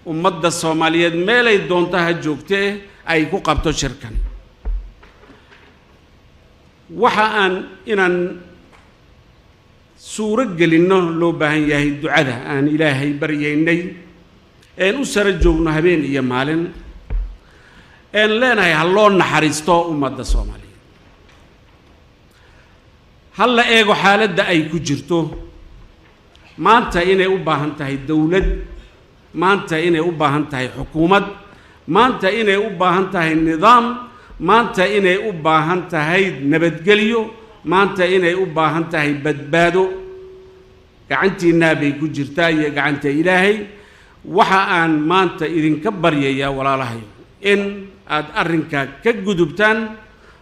Speaker 5: ummadda Soomaaliyeed meelay doonto ha joogtee ay ku qabto shirkan. Waxa aan inaan suuro gelinno loo baahan yahay ducada aan Ilaahay baryaynay een u sara joogno habeen iyo maalin, een leenahay ha loo naxariisto ummadda Soomaaliyeed, ha la eego xaaladda ay ku jirto maanta, inay u baahan tahay dowlad maanta, inay u baahan tahay xukuumad maanta, inay u baahan tahay nidaam maanta, inay u baahan tahay nabadgelyo maanta, inay u baahan tahay badbaado. Gacantiinnaa bay ku jirtaa iyo gacanta Ilaahay. Waxa aan maanta idinka baryayaa, walaalahayo, in aad arrinkaa ka gudubtaan,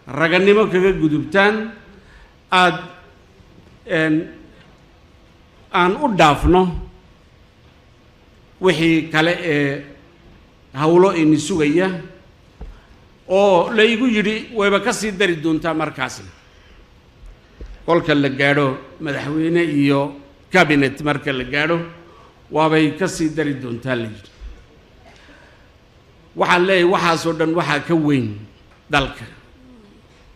Speaker 5: ragannimo kaga gudubtaan, aad aan u dhaafno wixii kale ee hawlo ini sugaya oo laygu yidhi wayba ka sii dari doontaa markaasna kolka la gaadho madaxweyne iyo cabinet, marka la gaadho waabay ka sii dari doontaa la yidhi. Waxaan leeyahay waxaasoo dhan waxaa ka weyn dalka,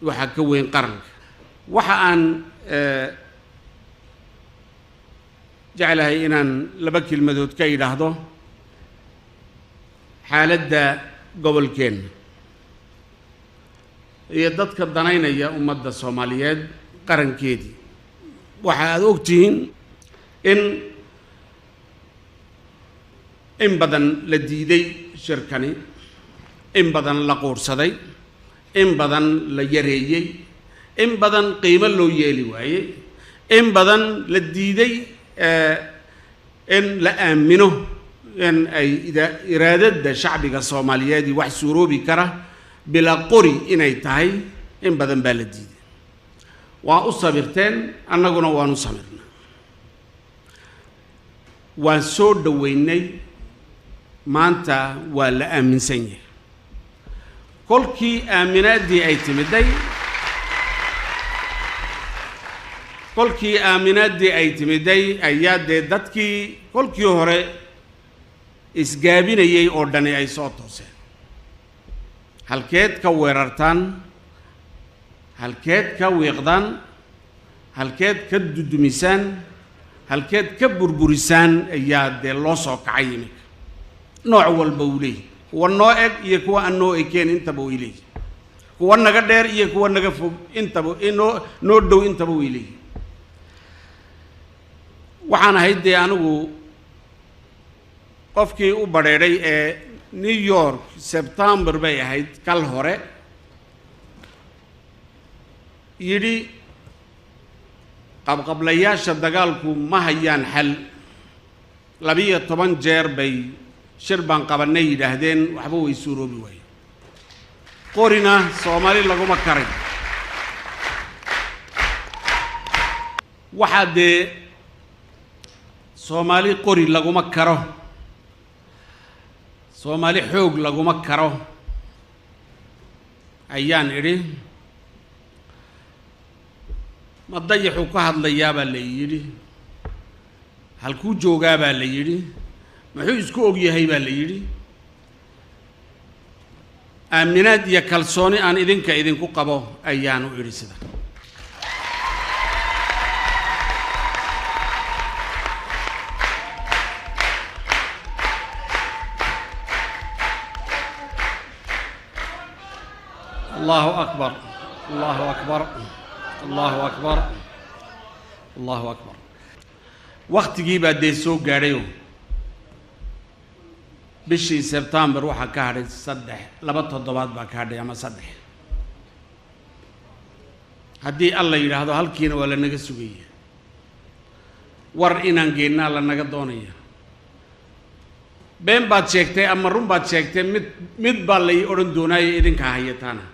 Speaker 5: waxaa ka weyn qaranka. Waxa aan jeclahay inaan laba kelmadood ka idhaahdo xaaladda gobolkeenna iyo dadka danaynaya ummadda Soomaaliyeed qarankeedii. Waxa aad og tihiin in badan la diiday shirkani, in badan la quursaday, in badan la yareeyey, in badan qiimo loo yeeli waayey, in badan la diiday in la aamino in ay iraadada shacbiga Soomaaliyeed wax suuroobi kara bilaa qori inay tahay. In badan baa la diiday. Waa u sabirteen, annaguna waan u samirnaa, waan soo dhoweynay. Maanta waa la aaminsan yahay. Kolkii aaminaaddii ay timiday, kolkii aaminaaddii ay timiday, ayaa dee dadkii kolkii hore isgaabinayay oo dhani ay soo tooseen. Halkeed ka weerartaan, halkeed ka wiiqdaan, halkeed ka dudumisaan, halkeed ka burburisaan ayaa dee loo soo kacay. Iminka nooc walba uu leeyahy, kuwa noo eg iyo kuwa aan noo ekeen intaba way leeyihin, kuwa naga dheer iyo kuwa naga fog intaba, noo dhow intaba way leeyihin. Waxaan ahayd dee anigu qofkii u badheedhay ee New York, Sebtembar bay ahayd kal hore, yidhi qabqablayaasha dagaalku ma hayaan xal. 12 jeer bay shir baan qabannay yidhaahdeen, waxba way suuroobi waayeen, qorina Soomaali laguma karin. Waxaa dee Soomaali qori laguma karo, Soomaali xoog laguma karo ayaan idhi. Ma dayaxuu ka hadlayaa baa la yidhi, halkuu joogaa baa la yidhi, muxuu isku og yahay baa la yidhi. Aaminaad iyo kalsooni aan idinka idinku qabo ayaanu idhi sida. Allahu akbar, Allahu akbar, Allahu akbar, Allahu akbar. Wakhtigii baa dee soo gaadhayo. Bishii Sebtembar waxaa ka hadhay 3, 2 toddobaad baa ka hadhay ama 3. Haddii Alla yidhaahdo, halkiina waa lanaga sugaya, war inaan geennaa lanaga doonaya. Been baad sheegtay ama run baad sheegtay, mid mid baa lay odhan doonaayo, idinkaa hayataana.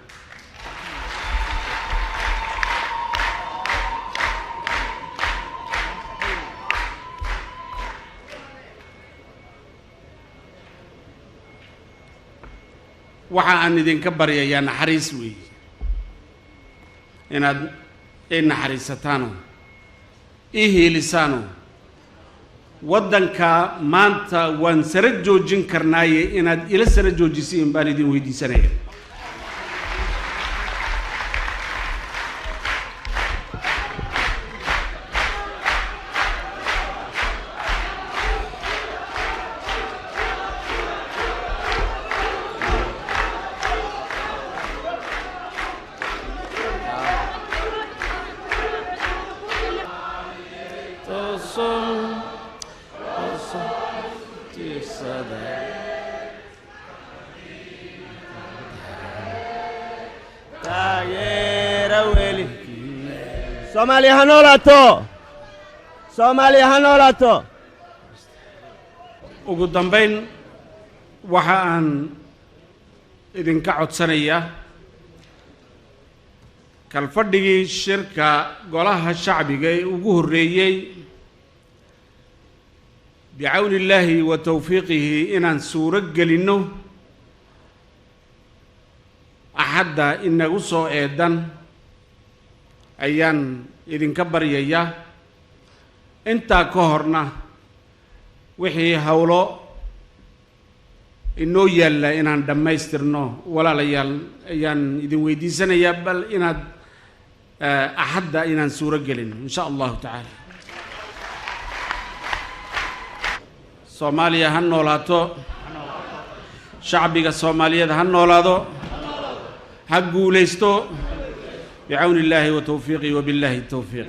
Speaker 5: Waxa aan idinka baryayaa naxariis weeye, inaad i naxariisataano, ii hiilisaano. Waddanka maanta waan sara joojin karnaaye, inaad ila sara joojisiin baan idin weydiisanaya.
Speaker 15: Soomaaliya ha noolaato! Soomaaliya ha noolaato!
Speaker 5: Ugu dambayn, waxa aan idinka codsanayaa kalfadhigii shirka golaha shacbiga ee ugu horreeyey, bicawni illaahi wa tawfiiqihi, inaan suuro gelinno Axadda inagu soo eedan ayaan idinka baryayaa. Intaa ka horna wixii howlo inoo yaalla inaan dhammaystirno, walaalayaal, ayaan idin weydiisanayaa, bal inaad Axadda inaan suuro gelino, in sha Allahu tacaala. Soomaaliya ha noolaato! Shacbiga Soomaaliyeed ha noolaado, ha guulaysto, bicawni illaahi wa tawfiiqihi, wabillahi tawfiiq.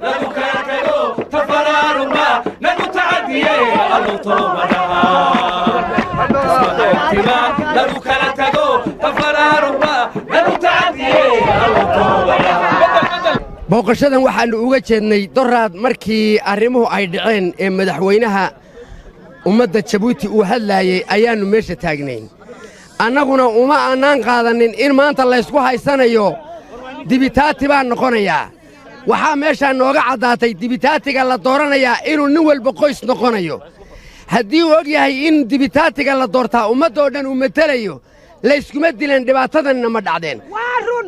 Speaker 16: Lagu kala tago tafaraaruqa nagu tacadiyey, Allow toobadaha. Lagu kala tago tafaraaruqa nagu tacadiyey, Allow toobadaha.
Speaker 17: Booqashadan waxaannu uga jeednay doraad markii arrimuhu ay dhaceen ee madaxweynaha ummadda Jabuuti uu hadlaayey ayaannu meesha taagnayn. Annaguna uma aanaan qaadanin in maanta laysku haysanayo dibitaati baan noqonayaa. Waxaa meeshaa nooga caddaatay dibitaatiga la dooranayaa inuu nin walba qoys noqonayo. Haddii uu og yahay in dibitaatiga la doortaa ummadda oo dhan uu matelayo, layskuma dilan, dhibaatadanna ma dhacdeen.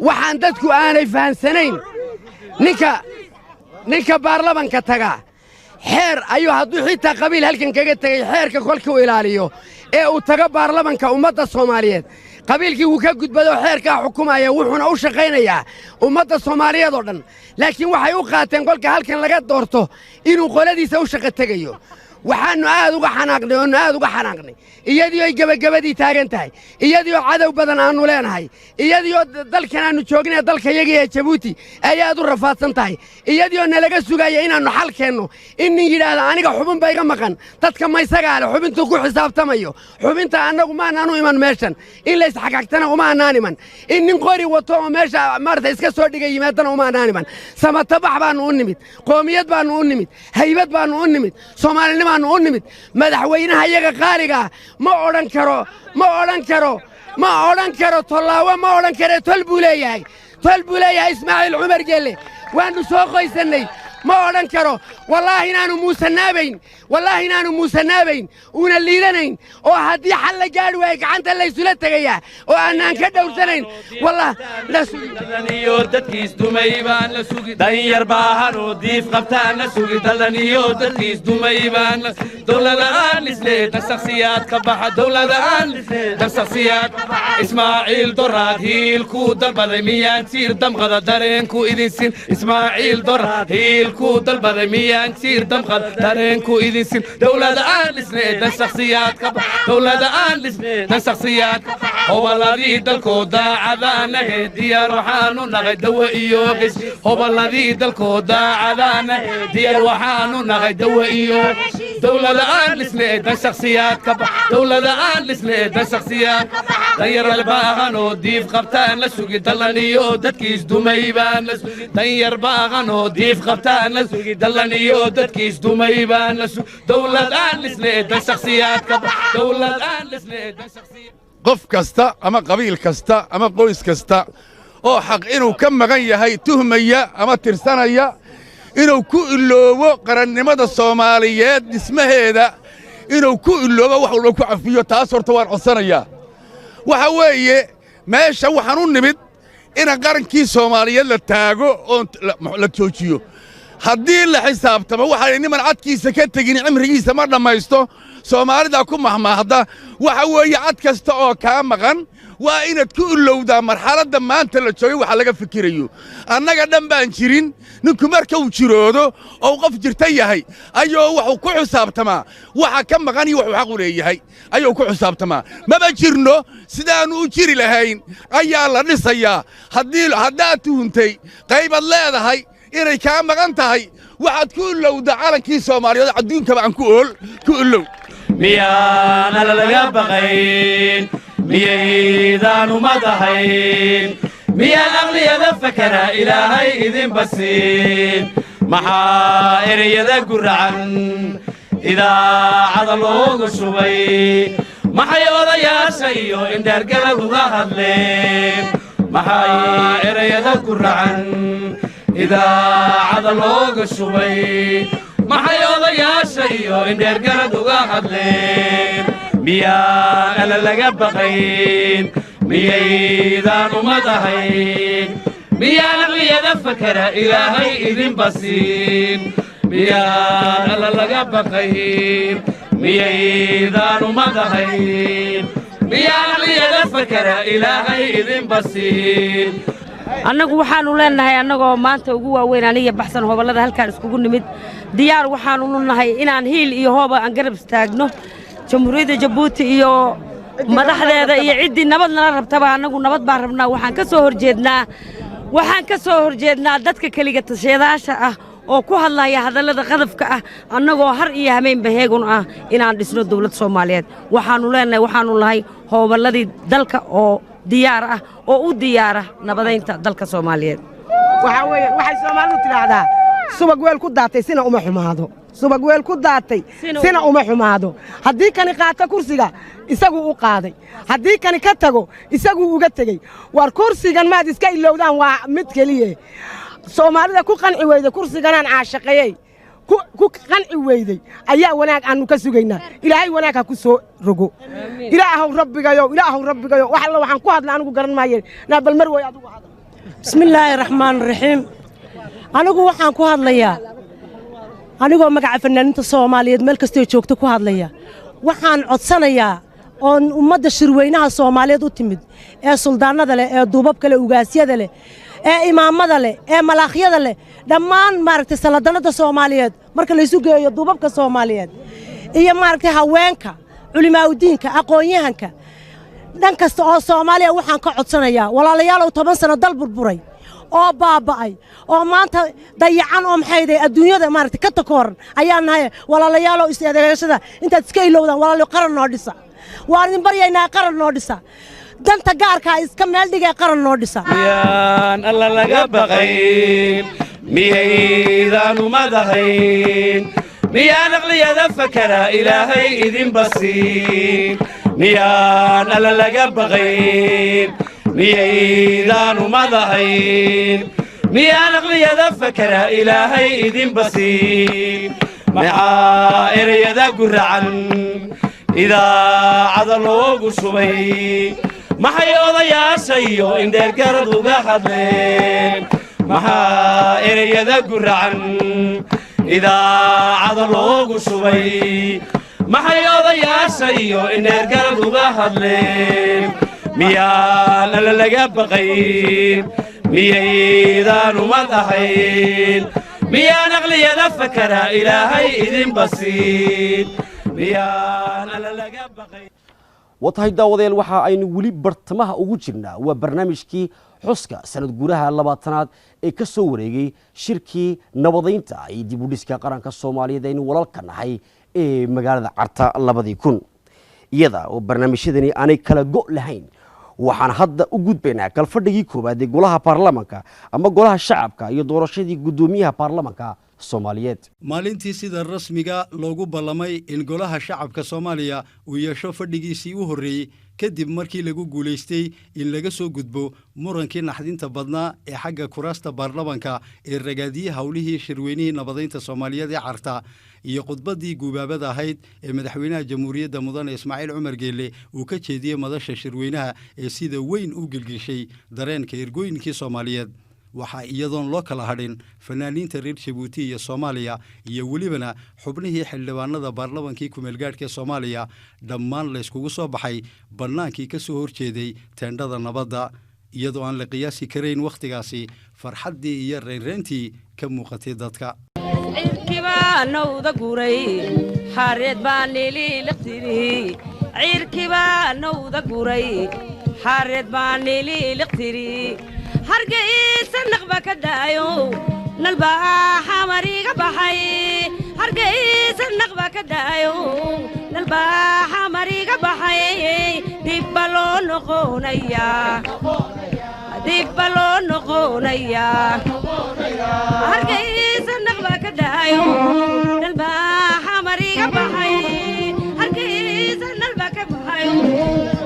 Speaker 17: Waxaan dadku aanay fahansanayn, ninka baarlamanka taga xeer ayuu, hadduu xitaa qabiil halkan kaga tegey, xeerka kolkuu ilaaliyo ee uu tago baarlamanka ummadda Soomaaliyeed, qabiilkii wuu ka gudbado, xeerkaa xukumaya, wuxuuna u shaqaynayaa ummadda Soomaaliyeed oo dhan. Laakiin waxay u qaateen kolka halkan laga doorto inuu qoladiisa u shaqo tegayo. Waxaannu aad uga xanaaqnay oonu aad uga xanaaqnay, iyadii oy gebagabadii taagan tahay, iyadii oo cadow badan aannu leenahay, iyadii oo dalkan aannu joognay, dalka yagii ee Jabuuti, ay aad u rafaadsan tahay, iyadii oo nalaga sugaya inaannu xal keenno, in nin yidhaahda aniga xubin ba iga maqan. Dadka ma isagaa leh xubintuu ku xisaabtamayo? Xubinta annagu maanaanu iman meeshan, in la isxagagtana uma aanaan iman, in nin qori wato oo meesha maarata iska soo dhigay yimaadana uma aanaan iman. Samatabax baannu u nimid, qoomiyad baannu u nimid, haybad baannu u nimid, Soomaalinimo baannu u nimid. Madaxweynaha iyaga qaaligaa ma odhan karo, ma odhan karo, ma odhan karo tollaawo, ma odhan kare. Tol buu leeyahay, tol buu leeyahay Ismaaciil Cumar Gelle. Waannu soo qoysannay. Ma odhan karo. Wallaahi inaanu muusanaabayn, wallaahi inaanu muusanaabayn, uuna liidanayn, oo haddii xal la gaadhi waayo gacanta laysula tegayaa oo aanaan ka dhowrsanayn. Wallah
Speaker 16: iyo dadkiis dumay baan la sugi, danyar baahanoo diif qabtaan la sugi. Dalan iyo dadkiis dumay baan la, dowlada aan dhisneed dan shakhsiyaad ka baxa, dowlada aan dhisneed dan shakhsiyaad. Ismaaciil Doraad hiilkuu dalbaday miyaan jiir damqada dareenku idin sin? Ismaaciil Doraad hiilkuu dalbaday miyaan jiir damqada dareenku idin sin? Dowlada aan dhisneed dan shakhsiyaad ka baxa, dowlada aan dhisneed dan shakhsiyaad. Hoballadii dalkoo daacadaanahe, diyaar waxaanu nahay dawa iyo heshiis. Hoballadii dalkoo daacadaanahe, diyaar waxaanu nahay dawa iyo dowlada aan dhisnay dan shakhsiyaad ka bax, dowlada aan dhisnay dan shakhsiyaad. Danyar baahan oo diif qabtaan la sugi, dallan iyo dadkiis dumay baan la sugi. Danyar baahan oo diif qabtaan la sugi, dallan iyo dadkiis dumay baan la sugi. Dowlad aan dhisnay dan shakhsiyaad ka bax, dowlad aan dhisnay dan shakhsiyaad.
Speaker 18: Qof kasta ama qabiil kasta ama qoys kasta oo xaq inuu ka maqan yahay tuhmaya ama tirsanaya, inuu ku iloobo qarannimada Soomaaliyeed dhismaheeda, inuu ku iloobo, wax walba ku cafiyo, taas horta waan codsanayaa. Waxa weeye, meesha waxaan u nimid ina qarankii Soomaaliyeed la taago oo la joojiyo. Haddii la xisaabtamo, waxaa niman cadkiisa ka tegin cimrigiisa ma dhammaysto, Soomaalida ku mahmaahda. Waxa weeye, cad kasta oo kaa maqan waa inaad ku ilowdaa marxaladda maanta la joogay waxa laga fikirayo. Annaga dhan baan jirin. Ninku marka uu jiroodo oo qof jirta yahay ayuu wuxuu ku xisaabtamaa waxa ka maqan iyo wuxuu xaq u leeyahay ayuu ku xisaabtamaa. Maba jirno, sidaannu u jiri lahayn ayaa la dhisayaa. Haddii haddaad tuhuntay qaybaad leedahay inay kaa maqan tahay, waxaad ku ilowdaa calankii Soomaaliyeed adduunkaba aan ku ool ku ilow.
Speaker 16: Miyaana lalaga baqayn? Miyaydaan umadahayn? Miyaan aqliyada fakara Ilaahay idinba siin? Maxaa ereyada guracan idaacada loogu shubay? Maxay odayaasha iyo indheergalad uga hadleen? Maxay ereyada guracan idaacada looga shubay? Maxay odayaasha iyo indheergalad uga hadleen? Miyaan alla laga baqayn? Miyaydaan umadahayn? Miyaan aqliyada fakara Ilaahay idinba siin? Miyaan alla laga baqayn? Miyaydaan umadahayn? Miyaan aqliyada fakara Ilaahay idinba siin?
Speaker 19: Annagu waxaannu leenahay, annagoo maanta ugu waaweyn aniga baxsan hobollada halkaan iskugu nimid, diyaar waxaannu nahay inaan hiil iyo hooba aan garab istaagno Jamhuuriyadda Jabuuti iyo madaxdeeda iyo ciddii nabad nala rabtaba. Annagu nabad baan rabnaa. Waxaan ka soo horjeednaa dadka keliga tashyadaasha ah oo ku hadlaya hadallada qadafka ah. Annagoo har iyo hameenba heegun ah inaan dhisno dawlad Soomaaliyeed, waxaannu leenahay, waxaannu nahay hooballadii dalka oo diyaar ah oo u diyaara nabadaynta dalka Soomaaliyeed.
Speaker 20: Waxaa weeye, waxay Soomaalidu tidhaahdaa, subag weel ku daatay sina uma xumaado, subag weel ku daatay sina uma xumaado. Haddii kani qaato kursiga, isaguu u qaaday; haddii kani ka tago, isaguu uga tegey. War kursigan maad iska ilowdaan? Waa mid keliye Soomaalida ku qanci weyday kursiganaan caashaqeeyey ku qanci weyday ayaa wanaag aanu ka sugaynaa. Ilaahay wanaag ha ku soo rogo. Ilaahow rabbigayo, Ilaahow rabbigayo. Wax alla waxaan ku hadla anigu garan maaye. Naa bal mar way adigu hadal.
Speaker 21: Bismillaahi raxmaan raxiim. Anigu waxaan ku hadlayaa anigoo magaca fanaaniinta Soomaaliyeed meel kastoo joogto ku hadlaya. Waxaan codsanayaa oon ummadda shirweynaha Soomaaliyeed u timid ee suldaanada leh, ee duubabka leh, ugaasyada leh, ee imaamada leh, ee malaakhyada leh, dhammaan maaragtay saladanada Soomaaliyeed marka laysu geeyo, duubabka Soomaaliyeed iyo maaragtay haweenka, culimaaudiinka, aqoon-yahanka, dhan kasta oo Soomaaliya, waxaan ka codsanayaa, walaalayaalow, 10 sano dal burburay oo baaba'ay oo maanta dayacan oo maxay adduunyada maaragtay ka takooran ayaan nahay. Walaalayaalow, is adeegashada intaad iska ilowdaan, walaalayo, qaran noo dhisa. Waan idin baryaynaa, qaran noo dhisa. Danta gaarkaa iska meel dhigee, qaran noo dhisa.
Speaker 16: Miyaan alla laga baqayn? Miyaydaan umadahayn? Miyaan aqliyada fakara Ilaahay idinba siin? Miyaan alla laga baqayn? Miyaydaan umadahayn? Miyaan aqliyada fakara Ilaahay idinba siin? Maxaa ereyada guracan idaacada loogu shubay? Maxay odayaasha iyo indheergarad uga hadleen? Maxaa ereyada guracan idaacada loogu shubay? Maxay odayaasha iyo indheergarad uga hadleen? Miyaan alla laga baqayn? Miyaydaan umad ahayn? Miyaan aqliyada fakara Ilaahay idinba siin? Miyaan alla laga baqayn?
Speaker 3: Waa tahay daawadayaal, waxa aynu weli bartamaha ugu jirnaa waa barnaamijkii xuska sanad guuraha 20aad ee ka soo wareegay shirkii nabadaynta iyo dib u dhiska qaranka Soomaaliyeed aynu walaalka nahay ee magaalada Carta 2000. Iyada oo barnaamijyadani aanay kala go' lahayn, waxaan hadda u gudbaynaa kalfadhigii koowaad ee golaha baarlamanka ama golaha shacabka iyo doorashadii guddoomiyaha baarlamanka Soomaaliyeed.
Speaker 4: Maalintii sida rasmiga loogu ballamay in golaha shacabka Soomaaliya uu yeesho fadhigiisii u horreeyey kadib markii lagu guulaystay in laga soo gudbo murankii naxdinta badnaa ee xagga kuraasta baarlamanka ee ragaadiyey howlihii shirweynihii nabadaynta Soomaaliyeed ee Carta iyo khudbaddii guubaabada ahayd ee madaxweynaha jamhuuriyadda mudane Ismaaciil Cumar Geelle uu ka jeediyey madasha shirweynaha ee sida weyn u gilgishay dareenka ergooyinkii Soomaaliyeed, waxaa iyadoon loo kala hadhin fanaaniinta reer Jabuuti iyo Soomaaliya iyo welibana xubnihii xildhibaanada baarlamankii kumeelgaadhka Soomaaliya dhammaan layskugu soo baxay bannaankii ka soo horjeeday teendhada nabadda, iyadoo aan la qiyaasi karayn wakhtigaasi farxaddii iyo reynreyntii ka muuqatay dadka.
Speaker 19: Cirkibaa nowda guray, xareed baa nililiqtiri. Cirkibaa nowda guray, xareed baa nililiqtiri. Hargeysa naqba ka daayo, nalbaa xamariga baxay. Hargeysa naqba ka daayo, nalbaa xamariga baxay. Dibba loo noqonayaa, dibba loo noqonayaa. Hargeysa naqba ka daayo, nalbaa xamariga baxay. Hargeysa nalba ka baxayo,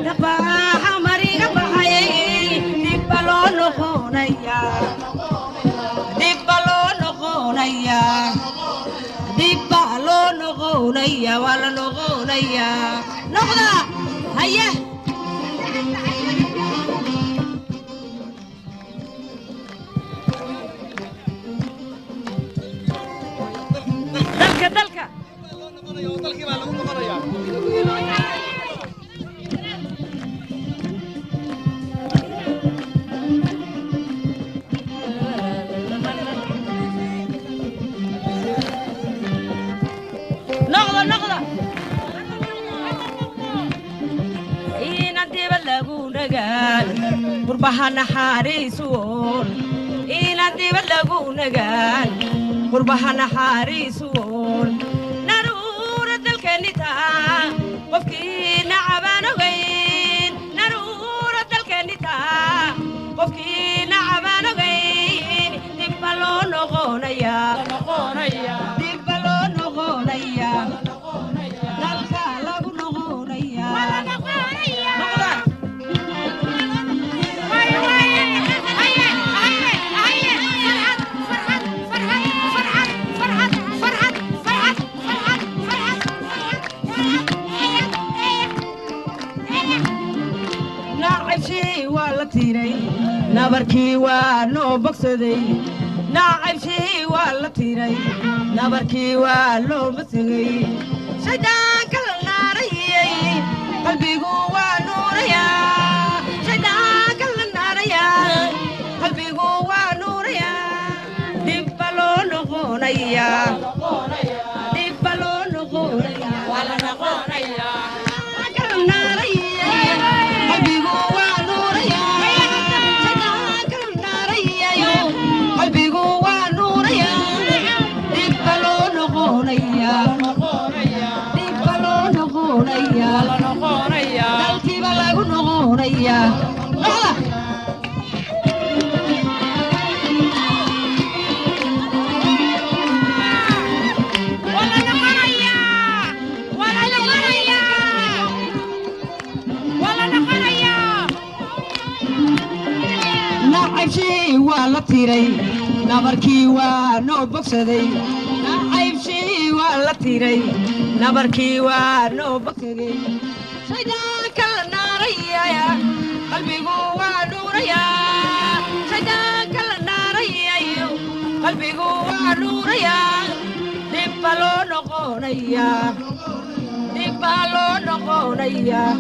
Speaker 19: naqbaa xamariga baxay. Dibba loo noqonayaa, dibba loo noqonayaa, dibba loo noqonayaa, waa la noqonayaa. Noqda haye. Dalka dalka. Noqda noqda. Inaan dibad lagu nagaan qurbaha naxariisuun, inaan dibad lagu nagaan qurbaha naxariisuun. Naruura dalkeeni taa qofkii nacabaan ogayn, naruura dalkeeni taa qofkii nacabaan ogayn. Dibba loo noqonayaa, dibba loo noqonayaa, dalka lagu noqonayaa. Noqda. Nacabshii waa la tiray, nabarkii waa noo bogsaday. Nacabshii waa la tiray, nabarkii waa loo bogsaday. Shaydaanka la naarayey qalbigu waa nuurayaa, shaydaanka la naarayaa qalbigu waa nuurayaa. Dibba loo noqonayaa, dibba loo noqonayaa, waa la noqonayaa. Qalbigu waa nuurayaa, shaydaanka la naarayayo qalbigu waa nuurayaa. Dibba loo noqonayaa, dibba loo noqonayaa, dalkiiba lagu noqonayaa. Noqda. Nacaybshii waa la tiray, nabarkii waa noo bogsaday. Nacaybshii waa la tiray, nabarkii waa noo bogsaday. Shaydaanka la naarayaya qalbigu waa nuurayaa, shaydaanka la naarayayo qalbigu waa nuurayaa. Dibba loo noqonayaa, dibba loo noqonayaa,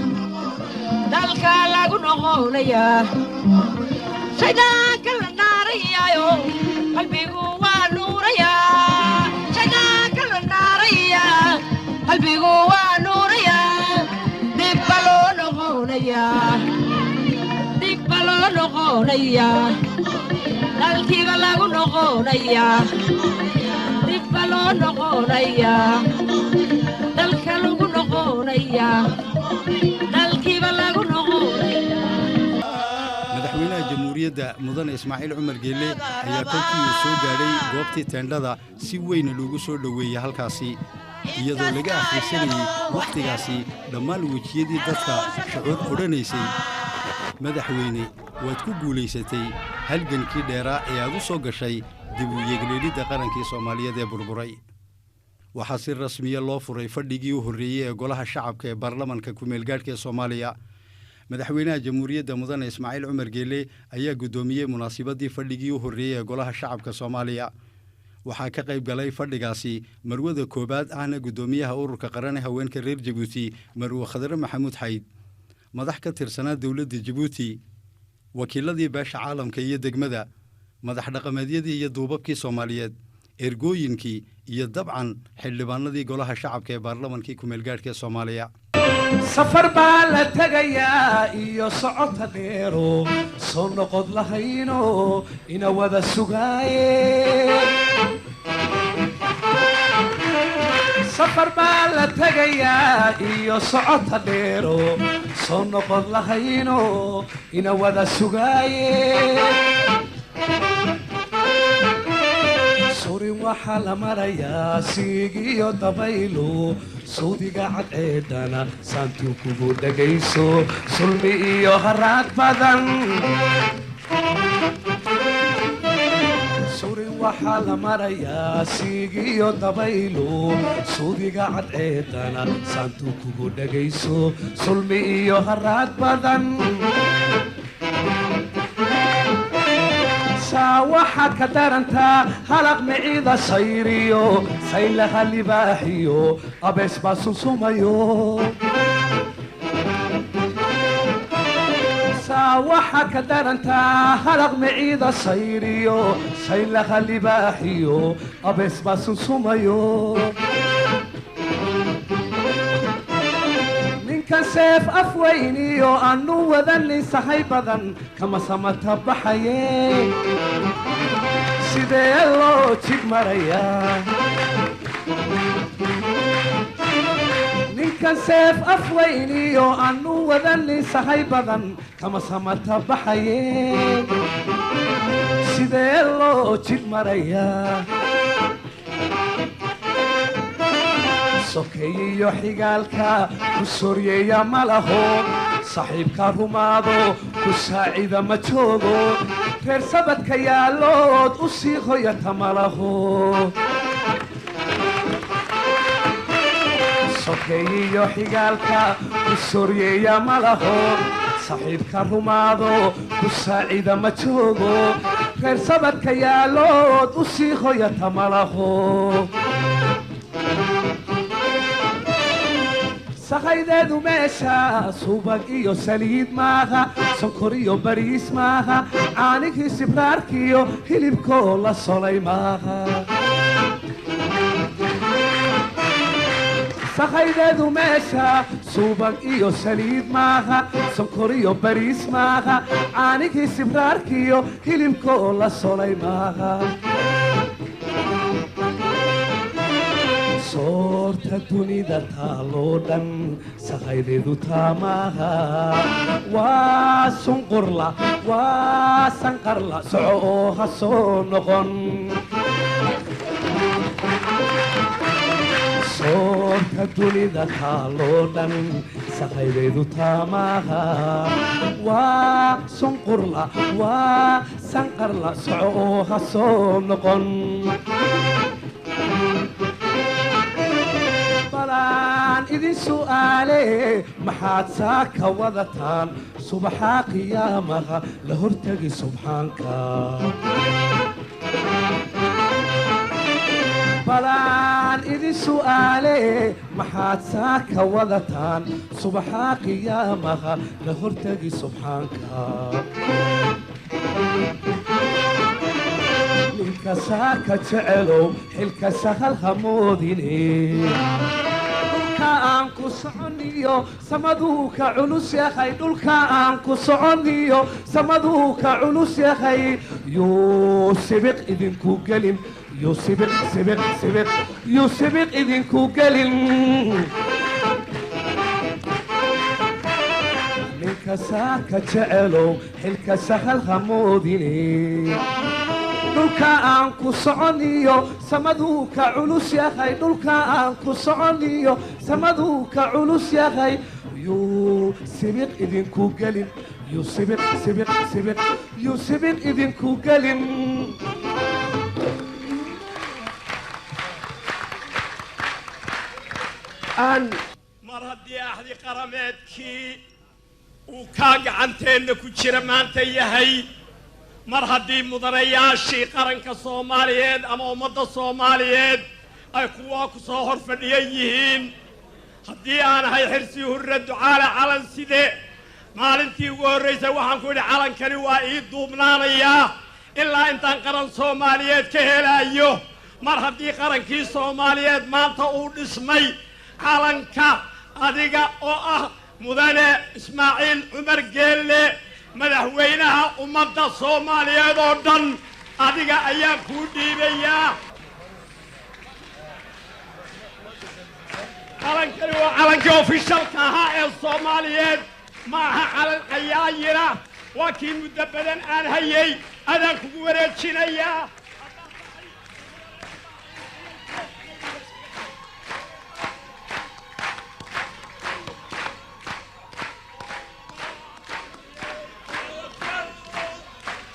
Speaker 19: dalka lagu noqonayaa. Shaydaanka la naarayayo qalbigu waa nuurayaa, shaydaanka la naarayaa qalbigu waa nuurayaa. Dibba loo noqonayaa.
Speaker 2: Noqonayaa, dib ba loo noqonayaa, dalkiiba lagu noqonayaa, dib ba loo noqonayaa, dalka lagu noqonayaa, dalkiiba lagu noqonayaa.
Speaker 4: Madaxweynaha Jamhuuriyadda Mudane Ismaaciil Cumar Geelle ayaa kolkii uu soo gaadhay goobtii teendhada si weyn loogu soo dhoweeyey halkaasi, iyadoo laga akhrisanayey wakhtigaasi dhammaan wejiyadii dadka shucuur odhanaysay: "Madaxweyne, waad ku guulaysatay halgankii dheeraa ee aad u soo gashay dib u yeegleelidda qarankii Soomaaliyeed ee burburay." Waxaa si rasmiya loo furay fadhigii u horreeyey ee Golaha Shacabka ee Baarlamanka Kumeelgaadhka ee Soomaaliya. Madaxweynaha Jamhuuriyadda Mudane Ismaaciil Cumar Geele ayaa guddoomiyey munaasabadii fadhigii u horreeyey ee Golaha Shacabka Soomaaliya. Waxaa ka qayb galay fadhigaasi marwada koowaad ahna guddoomiyaha Ururka Qaran ee Haweenka reer Jabuuti, Marwe Khadre Maxamuud Xayd, madax ka tirsanaa dowladda Jabuuti, wakiiladii beesha caalamka iyo degmada, madax dhaqameedyadii iyo duubabkii Soomaaliyeed, ergooyinkii iyo dabcan xildhibaanadii Golaha Shacabka ee Baarlamankii Kumeelgaadhka ee Soomaaliya.
Speaker 22: Safar baa la tegayaa iyo socota dheero, soo noqod lahayno ina wada sugaaye. Safar baa la tegayaa iyo socota dheero, soo noqod lahayno ina wada sugaaye. Surin waxaa la marayaa siig iyo dabaylo, suudiga cadceedana saantuu kugu dhegayso, sulmi iyo haraad badan. Surin waxaa la marayaa siig iyo dabaylo, suudiga cadceedana saantuu kugu dhegayso, sulmi iyo haraad badan. Saa waxaad ka darantaa halaq miciida sayriyo, saylaha libaaxiyo abees baa sunsumayo. Saa waxaad ka darantaa halaq miciida sayriyo, saylaha libaaxiyo abees baa sunsumayo. Ninkan seef afweyniyo aanu wadanin sahay badan kama samata baxaye, sidee loo jig marayaa? Ninkan seef afweyniyo aanu wadanin sahay badan kama samata baxaye, sidee loo jig marayaa? Sokeeyiyo xigaalka ku soryeeya ma laho, saxiibka rumaado ku saacida ma joogo, reer sabadka yaallood u sii hoyata ma laho. Sokeeyiyo xigaalka ku soryeeya ma laho, saxiibka rumaado ku saacida ma joogo, reer sabadka yaallood u sii hoyata ma laho. Sahaydeedu meesha subag iyo saliid maaha, sonkor iyo bariis maaha, caanihii sibraarkiyo hilibkoo la solay maaha. Sahaydeedu meesha subag iyo saliid maaha, sonkor iyo bariis maaha, caanihii sibraarkiyo hilibkoo la solay maaha. Soorta dunida taaloo dhan sahaydeedu taa maaha, waa sunqurla, waa sanqarla, soco oo ha soo noqon. Soorta dunida taaloo dhan sahaydeedu taa maaha, waa sunqurla, waa sanqarla, soco oo ha soo noqon. Balaan idin su'aale, maxaad saaka wadataan subaxaa qiyaamaha la hortegi subxaanka? Balaan idin su'aale, maxaad saaka wadataan subaxaa qiyaamaha la hortegi subxaanka? Ninka saaka jecelow xilka sahal hamoodine. Dhulka aan ku soconiyo samaduu ka culus yahay, dhulka aan ku soconiyo samaduu ka culus yahay. Yuu sibiq idinku gelin, yuu sibiq sibiq sibiq, yuu sibiq idinku gelin. Ninka saaka jecelow xilka sahal hamoodine. Dhulka aan ku soconiyo samaduu ka culus yahay, dhulka aan ku soconiyo samaduu ka culus yahay. Yuu sibiq idinku gelin, yuu sibiq sibiq sibiq, yuu sibiq idinku gelin.
Speaker 7: Mar haddii axdi qarameedkii uu kaa gacanteenna ku jira maanta yahay, mar haddii mudanayaashii qaranka Soomaaliyeed ama ummadda Soomaaliyeed ay kuwaa ku soo hor fadhiyan yihiin, haddii aan ahay Xirsi Hurre Ducaale Calan Side, maalintii ugu horraysay waxaan ku yidhi calankani waa ii duubnaanayaa ilaa intaan qaran Soomaaliyeed ka helaayo. Mar haddii qarankii Soomaaliyeed maanta uu dhismay, calanka adiga oo ah mudane Ismaaciil Cumar Geelle, madaxweynaha ummadda Soomaaliyeed oo dhan, adiga ayaan kuu dhiibayaa. Calankani waa calankii ofishalka ahaa ee Soomaaliyeed, ma aha calan cayaayira. Waa kii muddo badan aan hayay, adaan kugu wareejinayaa.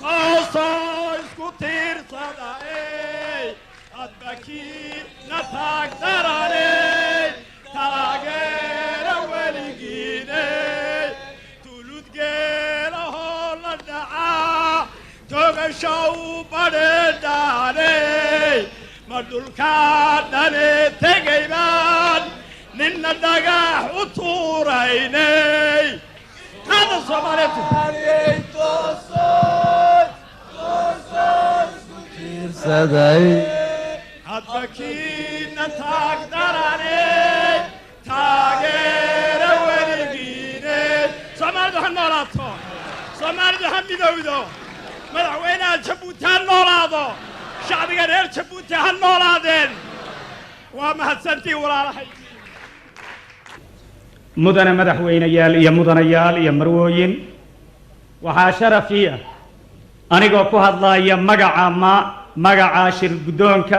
Speaker 7: Toosoo isku tiirsada ey, hadba kiina taagdaraney, taageera weligiiney. Tuludgeelahoo la dhacaa togashow badheedhaaney, ma dhulkaa dhane tegay baan ninna dhagax u tuuraynay. Qaada Soomaaliyeed. Hadba kiina taagdaraney, taageera weligiineed. Soomaalidu ha noolaato, Soomaalidu ha midowdo, madaxweynaha Jabuuti ha noolaado, shacbiga reer Jabuuti ha noolaadeen. Waa mahadsantii walaalahay.
Speaker 14: Mudane madaxweyneyaal iyo mudanayaal iyo marwooyin, waxaa sharafii ah anigoo ku hadlaya magaca ma magaca shir guddoonka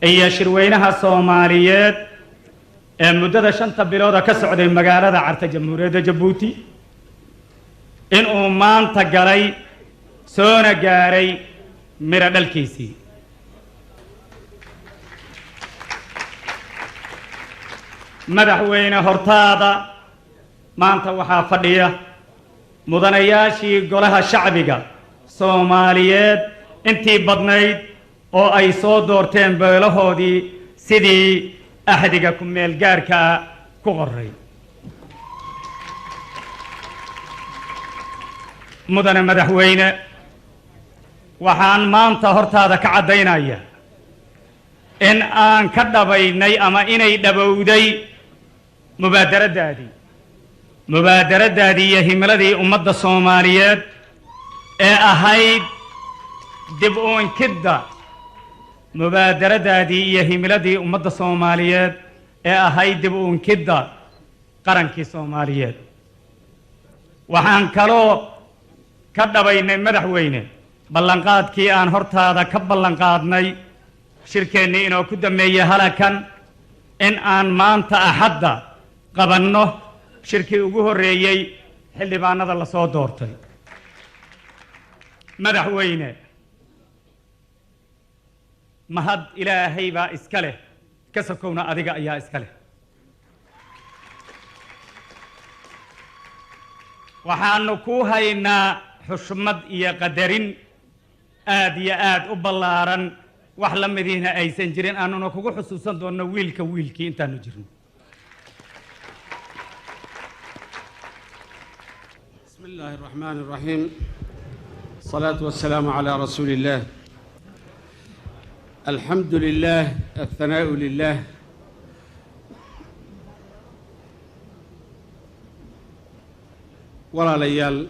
Speaker 14: iyo shirweynaha Soomaaliyeed ee muddada 5ta bilooda ka socday magaalada Carta, Jamhuuriyadda Jabuuti, inuu maanta galay soona gaaray midho dhalkiisii. Madaxweyne, hortaada maanta waxaa fadhiya mudanayaashii golaha shacbiga Soomaaliyeed intii badnayd oo ay soo doorteen beelahoodii sidii axdiga ku-meel gaarkaa ku qoray. Mudane madaxweyne, waxaan maanta hortaada ka caddaynaya in aan ka dhabaynay ama inay dhabowday mubaadaradaadii iyo himiladii ummadda Soomaaliyeed ee ahayd dib u inkidda, mubaadaradaadii iyo himiladii ummadda Soomaaliyeed ee ahayd dib u inkidda qarankii Soomaaliyeed. Waxaan kaloo ka dhabaynay, madaxweyne, ballanqaadkii aan hortaada ka ballanqaadnay shirkeennii inoo ku dammeeyey halakan, in aan maanta Axadda qabanno shirkii ugu horreeyey xildhibaanada lasoo doortay. Madaxweyne, mahad Ilaahay baa iska leh, ka sokowna adiga ayaa iska leh. Waxaanu ku haynaa xushmad iyo qadarin aad iyo aad u ballaaran, wax la midiina aysan jirin, aanuna kugu xusuusan doonno wiilka wiilkii intaanu jirno.
Speaker 5: بسم الله الرحمن الرحيم، الصلاة والسلام على رسول الله. الحمد لله، الثناء لله. Walaalayaal,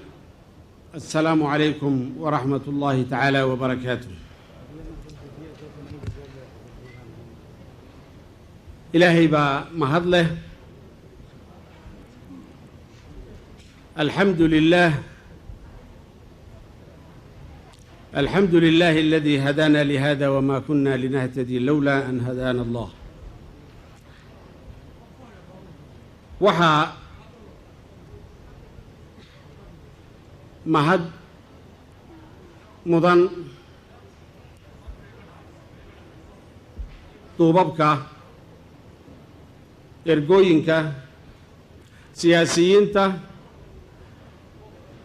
Speaker 5: assalaamu calaykum waraxmat ullaahi tacaala wabarakaatuh. Ilaahay baa mahad leh. Alxamdu lilah, alxamdu lilahi aladii hadaana lihada wma kuna linahtadi lowla an hadaana allah. Waxaa mahad mudan duubabka, ergooyinka, siyaasiyiinta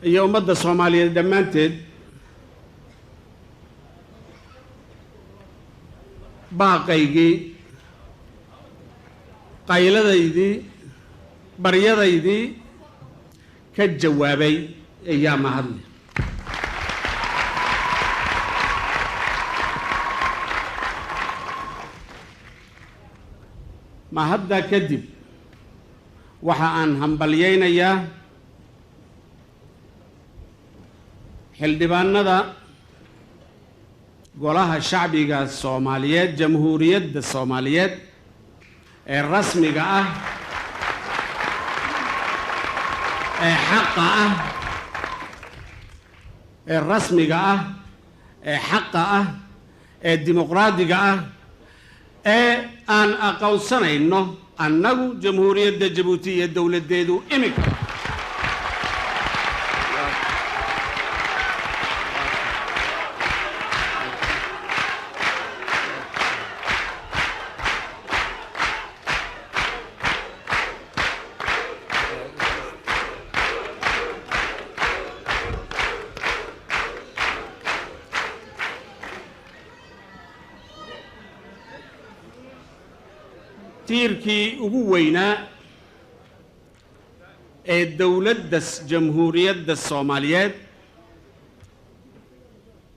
Speaker 5: iyo ummadda Soomaaliyeed dhammaanteed baaqaygii, qayladaydii, baryadaydii ka jawaabay ayaa mahadle. Mahadda kadib, waxa aan hambalyaynayaa xildhibaanada Golaha Shacbiga Soomaaliyeed, Jamhuuriyadda Soomaaliyeed ee rasmiga ah, ee xaqa ah, ee rasmiga ah, ee xaqa ah, ee dimuqraadiga ah, ee aan aqoonsanayno annagu Jamhuuriyadda Jabuuti iyo dowladdeedu iminka. Tiirkii ugu weynaa ee dowladda Jamhuuriyadda Soomaaliyeed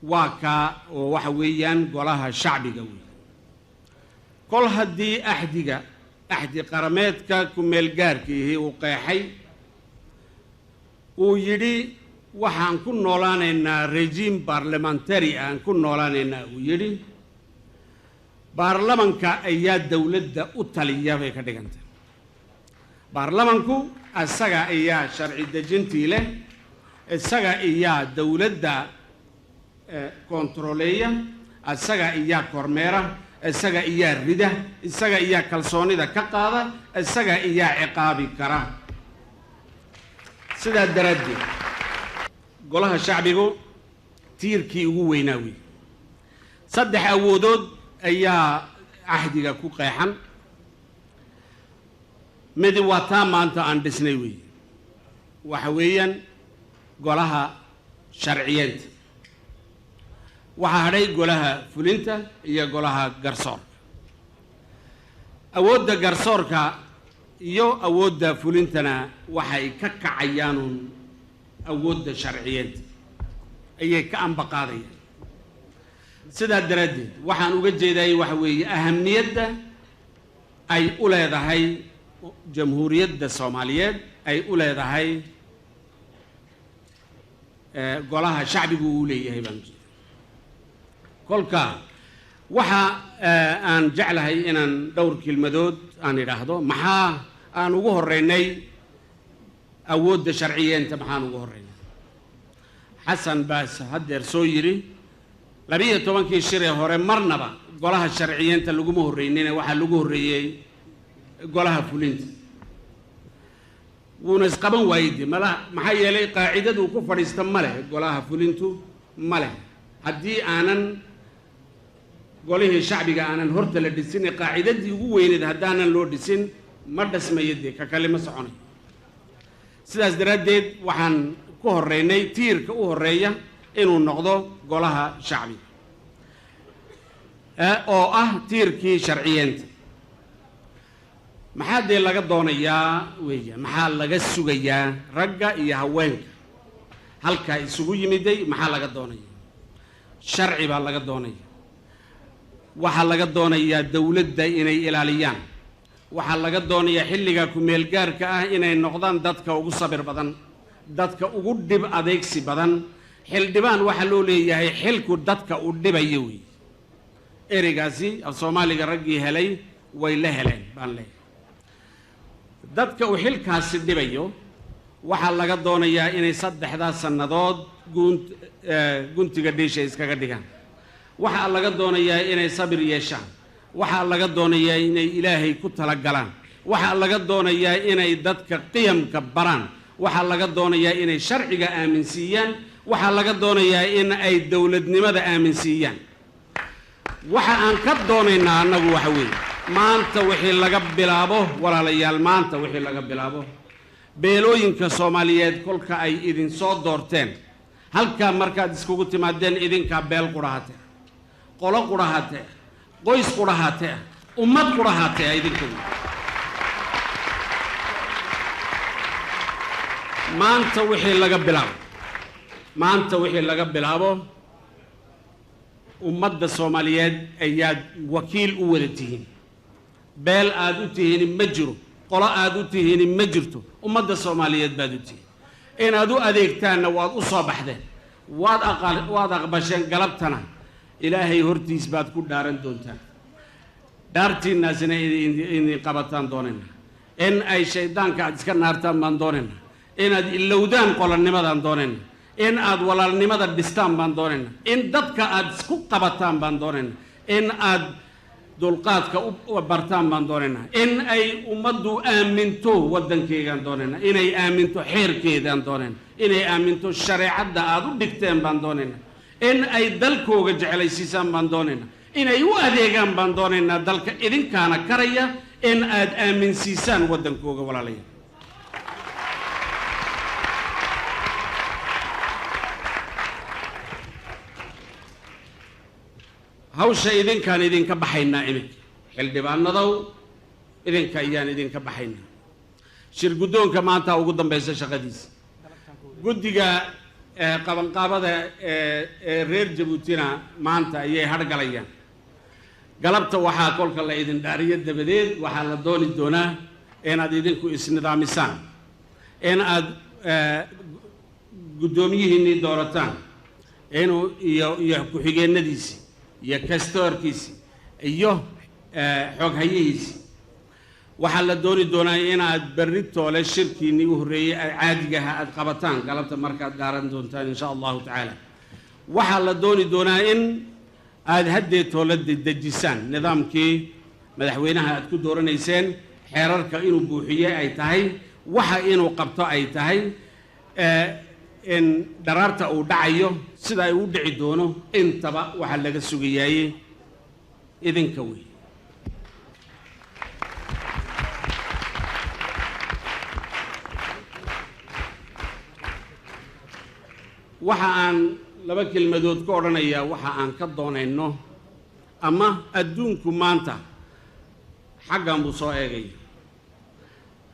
Speaker 5: waa kaa, oo waxa weeyaan Golaha Shacbiga wey. Kol haddii axdiga, axdi qarameedka ku-meelgaarkiihii uu qeexay, uu yidhi waxaan ku noolaanaynaa regime parliamentary aan ku noolaanaynaa, uu yidhi baarlamanka ayaa dowladda u taliya bay ka dhigantay. Baarlamanku isaga ayaa sharci dejintii leh, isaga ayaa dowladda kontaroleeya, isaga ayaa kormeera, isaga ayaa rida, isaga ayaa kalsoonida ka qaada, isaga ayaa ciqaabi kara. Sidaa daraaddeed Golaha Shacbigu tiirkii ugu weynaa wey. Saddex awoodood ayaa cahdiga ku qeexan. Midi waa taa maanta aan dhisnay weeye, waxa weeyaan golaha sharciyeenta. Waxaa hadhay golaha fulinta iyo golaha garsoorka. Awoodda garsoorka iyo awoodda fulintana waxay ka kacayaanuun awoodda sharciyeenta ayay ka ambaqaadayaan. Sidaa daraaddeed waxaan uga jeedayay waxa weeye ahamiyadda ay u leedahay Jamhuuriyadda Soomaaliyeed, ay u leedahay Golaha Shacbigu uu leeyahay baan ujeeda. Kolka waxa aan jeclahay inaan dhowr kelmadood aan idhaahdo. Maxaa aan ugu horreynay awoodda sharciyeenta? Maxaan ugu horreynay? Xasan baas haddeer soo yidhi 12-kii shiree hore marnaba golaha sharciyeenta laguma horreynine, waxaa lagu horreeyey golaha fulinta. Wuuna isqaban waayey de mala, maxaa yeelay qaacidaduu ku fadhiista ma leh, golaha fulintu ma leh. Haddii aanan golihii shacbiga aanan horta la dhisin ee qaacidadii ugu weyneed haddaanan loo dhisin, ma dhasmayo dee, ka kale ma soconayo. Sidaas daraaddeed waxaan ku horreynay tiirka u horreeya inuu noqdo Golaha Shacbiga oo ah tiirkii sharciyeenta. Maxaa dee laga doonayaa weeya? Maxaa laga sugayaa ragga iyo haweenka halkaa isugu yimiday? Maxaa laga doonaya? Sharci baa laga doonaya. Waxaa laga doonayaa dowladda inay ilaaliyaan. Waxaa laga doonayaa xilliga ku-meelgaarka ah inay noqdaan dadka ugu sabir badan, Dadka ugu dhib adeegsi badan xildhibaan waxaa loo leeyahay xilku dadka u dhibaya wey. Ereygaasi af Soomaaliga raggii helay way la heleen baan leeyahay. Dadka uu xilkaasi dhibayo waxaa laga doonayaa inay 3 sannadood guntiga dhiisha iskaga dhigaan. Waxaa laga doonayaa inay sabir yeeshaan. Waxaa laga doonayaa inay Ilaahay ku talagalaan. Waxaa laga doonayaa inay dadka qiyamka baraan. Waxaa laga doonayaa inay sharciga aaminsiiyaan. Waxaa laga doonayaa in ay dowladnimada aaminsiiyaan. Waxa aan ka doonaynaa annagu waxa weeye maanta wixii laga bilaabo, walaalayaal, maanta wixii laga bilaabo beelooyinka Soomaaliyeed kolka ay idin soo doorteen halkaa markaad iskugu timaadeen idinkaa beel qudhahatee, qolo qudhahatee, qoys qudhahatee, ummad qudhahatee idinka. Maanta wixii laga bilaabo, maanta wixii laga bilaabo ummadda Soomaaliyeed ayaad wakiil u wada tihiin. Beel aad u tihiin ma jiro, qolo aad u tihiin ma jirto, ummadda Soomaaliyeed baad u tihiin. Inaad u adeegtaanna waad u soo baxdeen, waad aqbasheen. Galabtana Ilaahay hortiis baad ku dhaaran doontaan. Dhaartiinnaasina idin qabataan doonayna. In ay shaydaanka aad iska naartaan baan doonayna. Inaad ilowdaan qolonimadaan doonayna. In aad walaalnimada dhistaan baan doonayna. In dadka aad isku qabataan baan doonayna. In aad dulqaadka u bartaan baan doonayna. In ay ummaddu aaminto waddankeygaan doonayna. Inay aaminto xeerkeedaan doonayna. Inay aaminto shareecadda aad u dhigteen baan doonayna. In ay dalkooga jeclaysiisaan baan doonayna. Inay u adeegaan baan doonaynaa dalka idinkaana karaya in aad aaminsiisaan waddankooga, walaalayaal. Hawsha idinkaan idinka baxaynaa iminka xildhibaanadow, idinka ayaan idinka baxaynaa. Shir guddoonka maanta ugu dambaysa shaqadiisa. Guddiga qabanqaabada ee reer Jabuutina maanta ayay hargalayaan. Galabta waxaa kolka la idin dhaariyo dabadeed waxaa la dooni doonaa inaad idinku isnidaamisaan, in aad guddoomiyihiinnii doorataan, inuu iyo ku-xigeennadiisii iyo kastoorkiisii iyo xooghayihiisii. Waxaa la dooni doonaa inaad berri toole shirkiinnii u horreeyey caadigaha aad qabataan galabta markaad dhaaran doontaan insha allahu tacaala. Waxaa la dooni doonaa in aad haddee toole dejisaan nidaamkii madaxweynaha aad ku dooranayseen, xeerarka inuu buuxiye ay tahay, waxa inuu qabto ay tahay, in dharaarta uu dhacayo sida ay u dhici doono intaba waxaa laga sugayaaye idinka wey. Waxa aan laba kelmadood ka odhanayaa waxa aan ka doonayno ama adduunku maanta xaggan buu soo eegaya.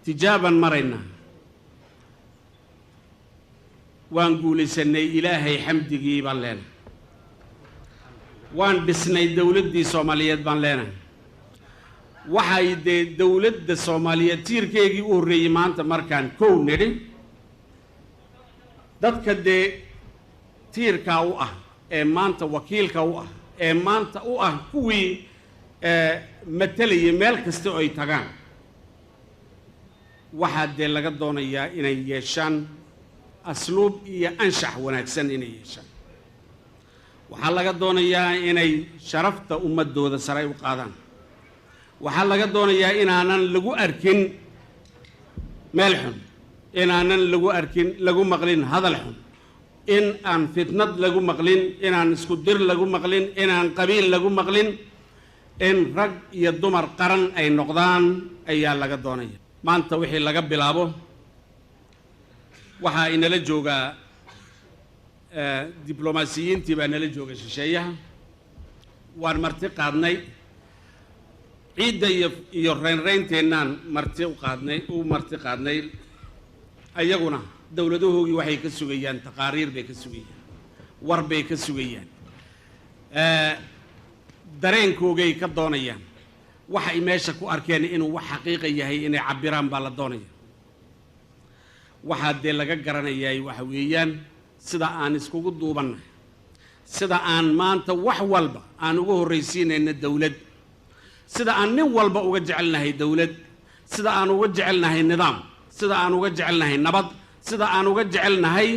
Speaker 5: Tijaaban maraynaa, waan guulaysanay, Ilaahay xamdigii baan leenahay. Waan dhisnay dowladdii Soomaaliyeed baan leenahay. Waxay dee dowladda Soomaaliyeed tiirkeygii u horreeyey maanta markaan kow nidhi dadka dee tiirkaa u ah ee maanta wakiilka u ah ee maanta u ah kuwii matalayay meel kasta oo ay tagaan, waxaa dee laga doonayaa inay yeeshaan asluub iyo anshax wanaagsan inay yeeshaan. Waxaa laga doonayaa inay sharafta ummadooda sare u qaadaan. Waxaa laga doonayaa inaanan lagu arkin meel xun, inaanan lagu arkin lagu maqlin hadal xun, in aan fitnad lagu maqlin, inaan isku dir lagu maqlin, inaan qabiil lagu maqlin, in rag iyo dumar qaran ay noqdaan ayaa laga doonaya. Maanta wixii laga bilaabo waxaa inala joogaa diblomaasiyiintii baa nala jooga shisheeyaha. Waan marti qaadnay ciidda iyo reynreynteennaan marti u qaadnay, u marti qaadnay. Ayaguna dowladahoogii waxay ka sugayaan taqaariir bay ka sugayaan, war bay ka sugayaan, dareenkoogay ka doonayaan. Waxay meesha ku arkeen inuu wax xaqiiqa yahay inay cabbiraan baa la doonaya. Waxaa dee laga garanayaa waxa weeyaan sida aan iskugu duubannahay, sida aan maanta wax walba aan uga horraysiinayno dowlad, sida aan nin walba uga jecelnahay dowlad, sida aan uga jecelnahay nidaam, sida aan uga jecelnahay nabad, sida aan uga jecelnahay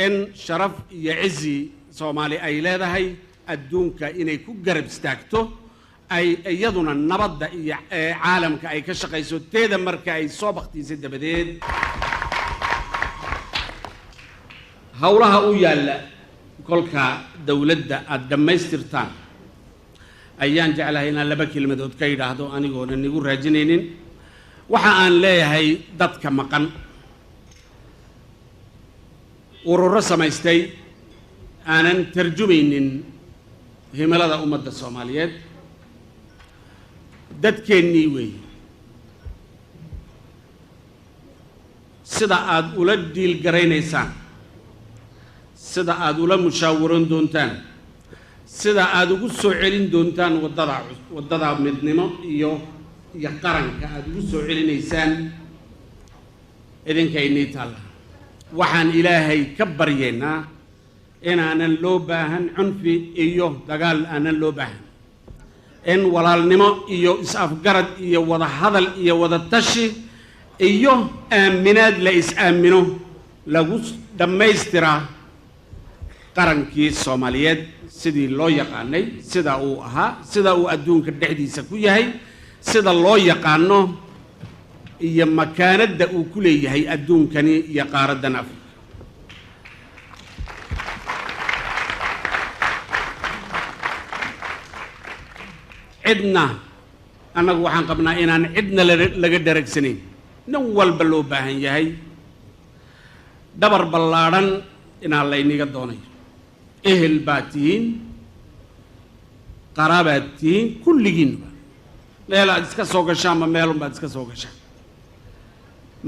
Speaker 5: in sharaf iyo cizi Soomaali ay leedahay adduunka inay ku garab istaagto, ay iyaduna nabadda iyo caalamka ay ka shaqayso teeda marka ay soo baktiisay dabadeed. Howlaha u yaalla kolka dowladda aada dhammaystirtaan ayaan jeclahay inaan laba kelmadood ka yidhaahdo anigoonan igu raajinaynin. Waxa aan leeyahay dadka maqan ururo samaystay aanan tarjumaynin himilada ummadda Soomaaliyeed, dadkeennii weeye. Sida aada ula diilgaraynaysaan, sida aada ula mushaawaran doontaan, sida aada ugu soo celin doontaan waddada midnimo iyo qaranka aada ugu soo celinaysaan idinka inii taalla. Waxaan Ilaahay ka baryaynaa inaanan loo baahan cunfi iyo dagaal, aanan loo baahan in walaalnimo iyo is-afgarad iyo wada hadal iyo wada tashi iyo aaminaad la is-aamino lagu dhammaystiraa qarankii Soomaaliyeed sidii loo yaqaanay, sida uu ahaa, sida uu adduunka dhexdiisa ku yahay, sida loo yaqaano iyo makaanadda uu ku leeyahay adduunkani iyo qaaraddan Afrika. Cidna annagu waxaan qabnaa inaan cidna laga dharagsanayn, nin walba loo baahan yahay dhabar ballaadhan inaan layniga doonayo. Ehel baad tihiin, qaraabaad tihiin, kulligiinba meel aad iska soo gashaanba meelun baad iska soo gashaan.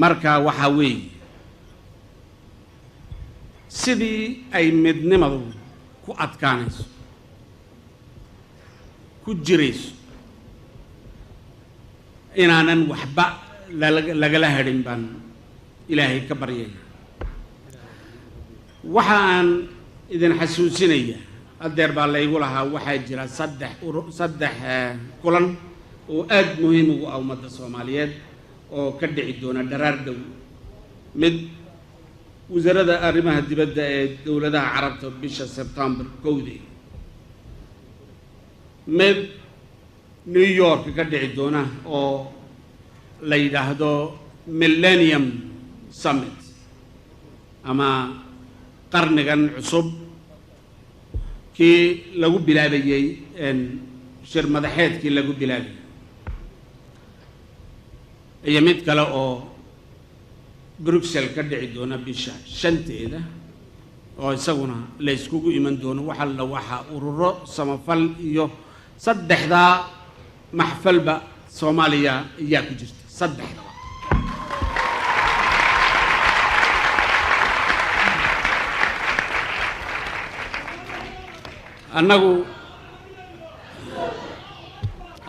Speaker 5: Marka waxaa weeye sidii ay midnimadu ku adkaanayso, ku jirayso, inaanan waxba lagala hadhin baan Ilaahay ka baryaya. Waxa aan idin xasuusinayaa, haddeer baa laygu lahaa waxaa jira saddex kulan oo aada muhiim ugu ah ummadda Soomaaliyeed oo ka dhici doona dharaar dhow. Mid wasaaradda arrimaha dibadda ee dowladaha Carabta bisha Sebtembar 1, mid New York ka dhici doona oo la yidhaahdo Millennium Summit ama qarnigan cusub kii lagu bilaabayey shir madaxeedkii lagu bilaabayey, iyo mid kale oo Bruxelles ka dhici doona bisha 5 oo isaguna la iskugu iman doono wax alla waxa ururo samafal iyo saddexdaa maxfalba Soomaaliya ayaa ku jirta saddexdaba. Annagu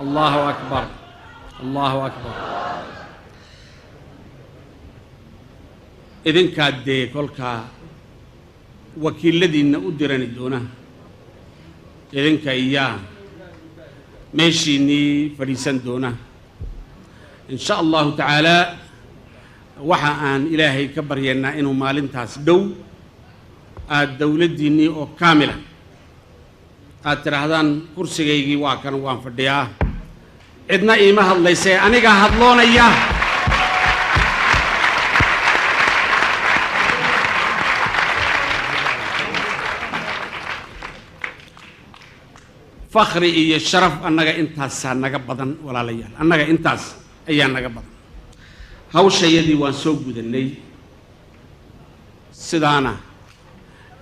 Speaker 5: Allahu akbar, Allahu akbar. Idinkaa dee kolkaa wakiiladiinna u dirani doona, idinka iyaa meeshiinnii fadhiisan doona in sha Allahu tacaalaa. Waxa aan Ilaahay ka baryaynaa inuu maalintaas dhow aada dowladdiinnii oo kaamila aad tidhaahdaan kursigaygii waa kan, waan fadhiyaa, cidna iima hadlaysee anigaa hadloonaya. Fakhri iyo sharaf annaga intaasaa naga badan walaalayaal, annaga intaas ayaa naga badan. Hawshayadii waan soo gudannay, sidaana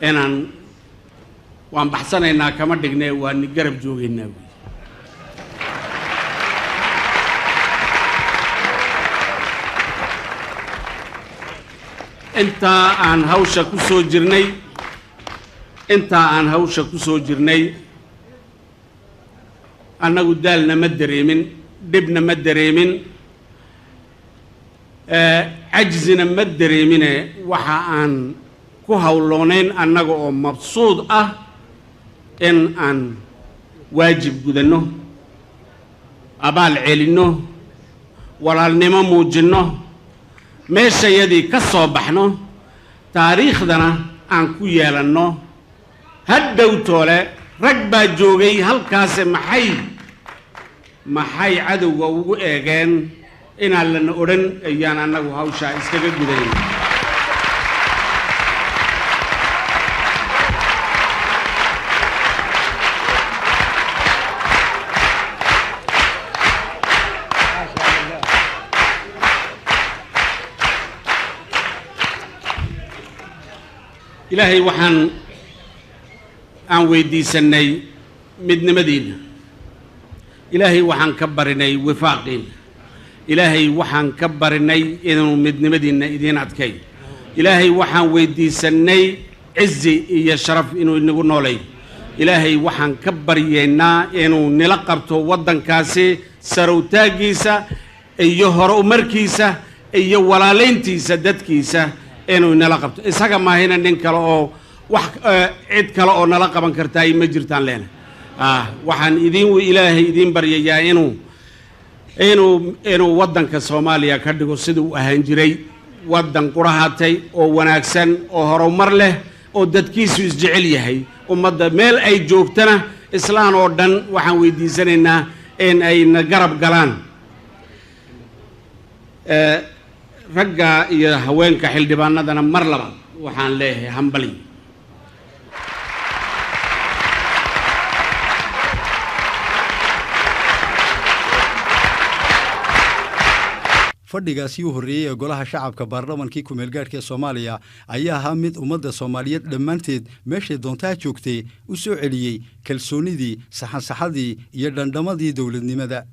Speaker 5: inaan waan baxsanaynaa kama dhignee, waa ni garab joogaynaa wey. Intaa aan hawsha ku soo jirnay, intaa aan hawsha ku soo jirnay, annagu daalna ma dareemin, dhibna ma dareemin. Cajzina ma dareemine, waxa aan ku hawloonayn annaga oo mabsuud ah in aan waajib gudanno, abaal celinno, walaalnimo muujinno, meeshayadii ka soo baxno, taariikhdana aan ku yeelanno. Hadhow toole rag baa joogay halkaase, maxay cadowga ugu eegeen inaan lana odhan, ayaan annagu hawshaa iskaga gudayn. Ilaahay waxaan aan weydiisannay midnimadiinna, Ilaahay waxaan ka barinay wifaaqiinna, Ilaahay waxaan ka barinay inuu midnimadiinna idiin adkay. Ilaahay waxaan weydiisannay cizi iyo sharaf inuu inagu noolay. Ilaahay waxaan ka baryaynaa inuu nila qabto waddankaasi sarowtaaggiisa iyo hore umarkiisa iyo walaalayntiisa dadkiisa inuu nala qabto. Isaga maahina nin kale oo wax cid kale oo nala qaban kartaa ma jirtaan leena. Waxaan idiin Ilaahay idiin baryayaa inuu waddanka Soomaaliya ka dhigo sidii uu ahaan jiray, waddan qurahatay oo wanaagsan oo horumar leh oo dadkiisu isjecel yahay. Ummadda meel ay joogtana islaan oo dhan waxaan weydiisanaynaa in ay na garab galaan. Ragga iyo haweenka xildhibaanadana mar labaad waxaan leeyahay hambali.
Speaker 4: Fadhigaasi u horreeyey ee golaha shacabka baarlamankii kumeelgaadhka ee Soomaaliya ayaa ahaa mid ummadda Soomaaliyeed dhammaanteed meeshay doontaa joogtay u soo celiyey kalsoonidii, saxansaxadii iyo dhandhamadii dowladnimada.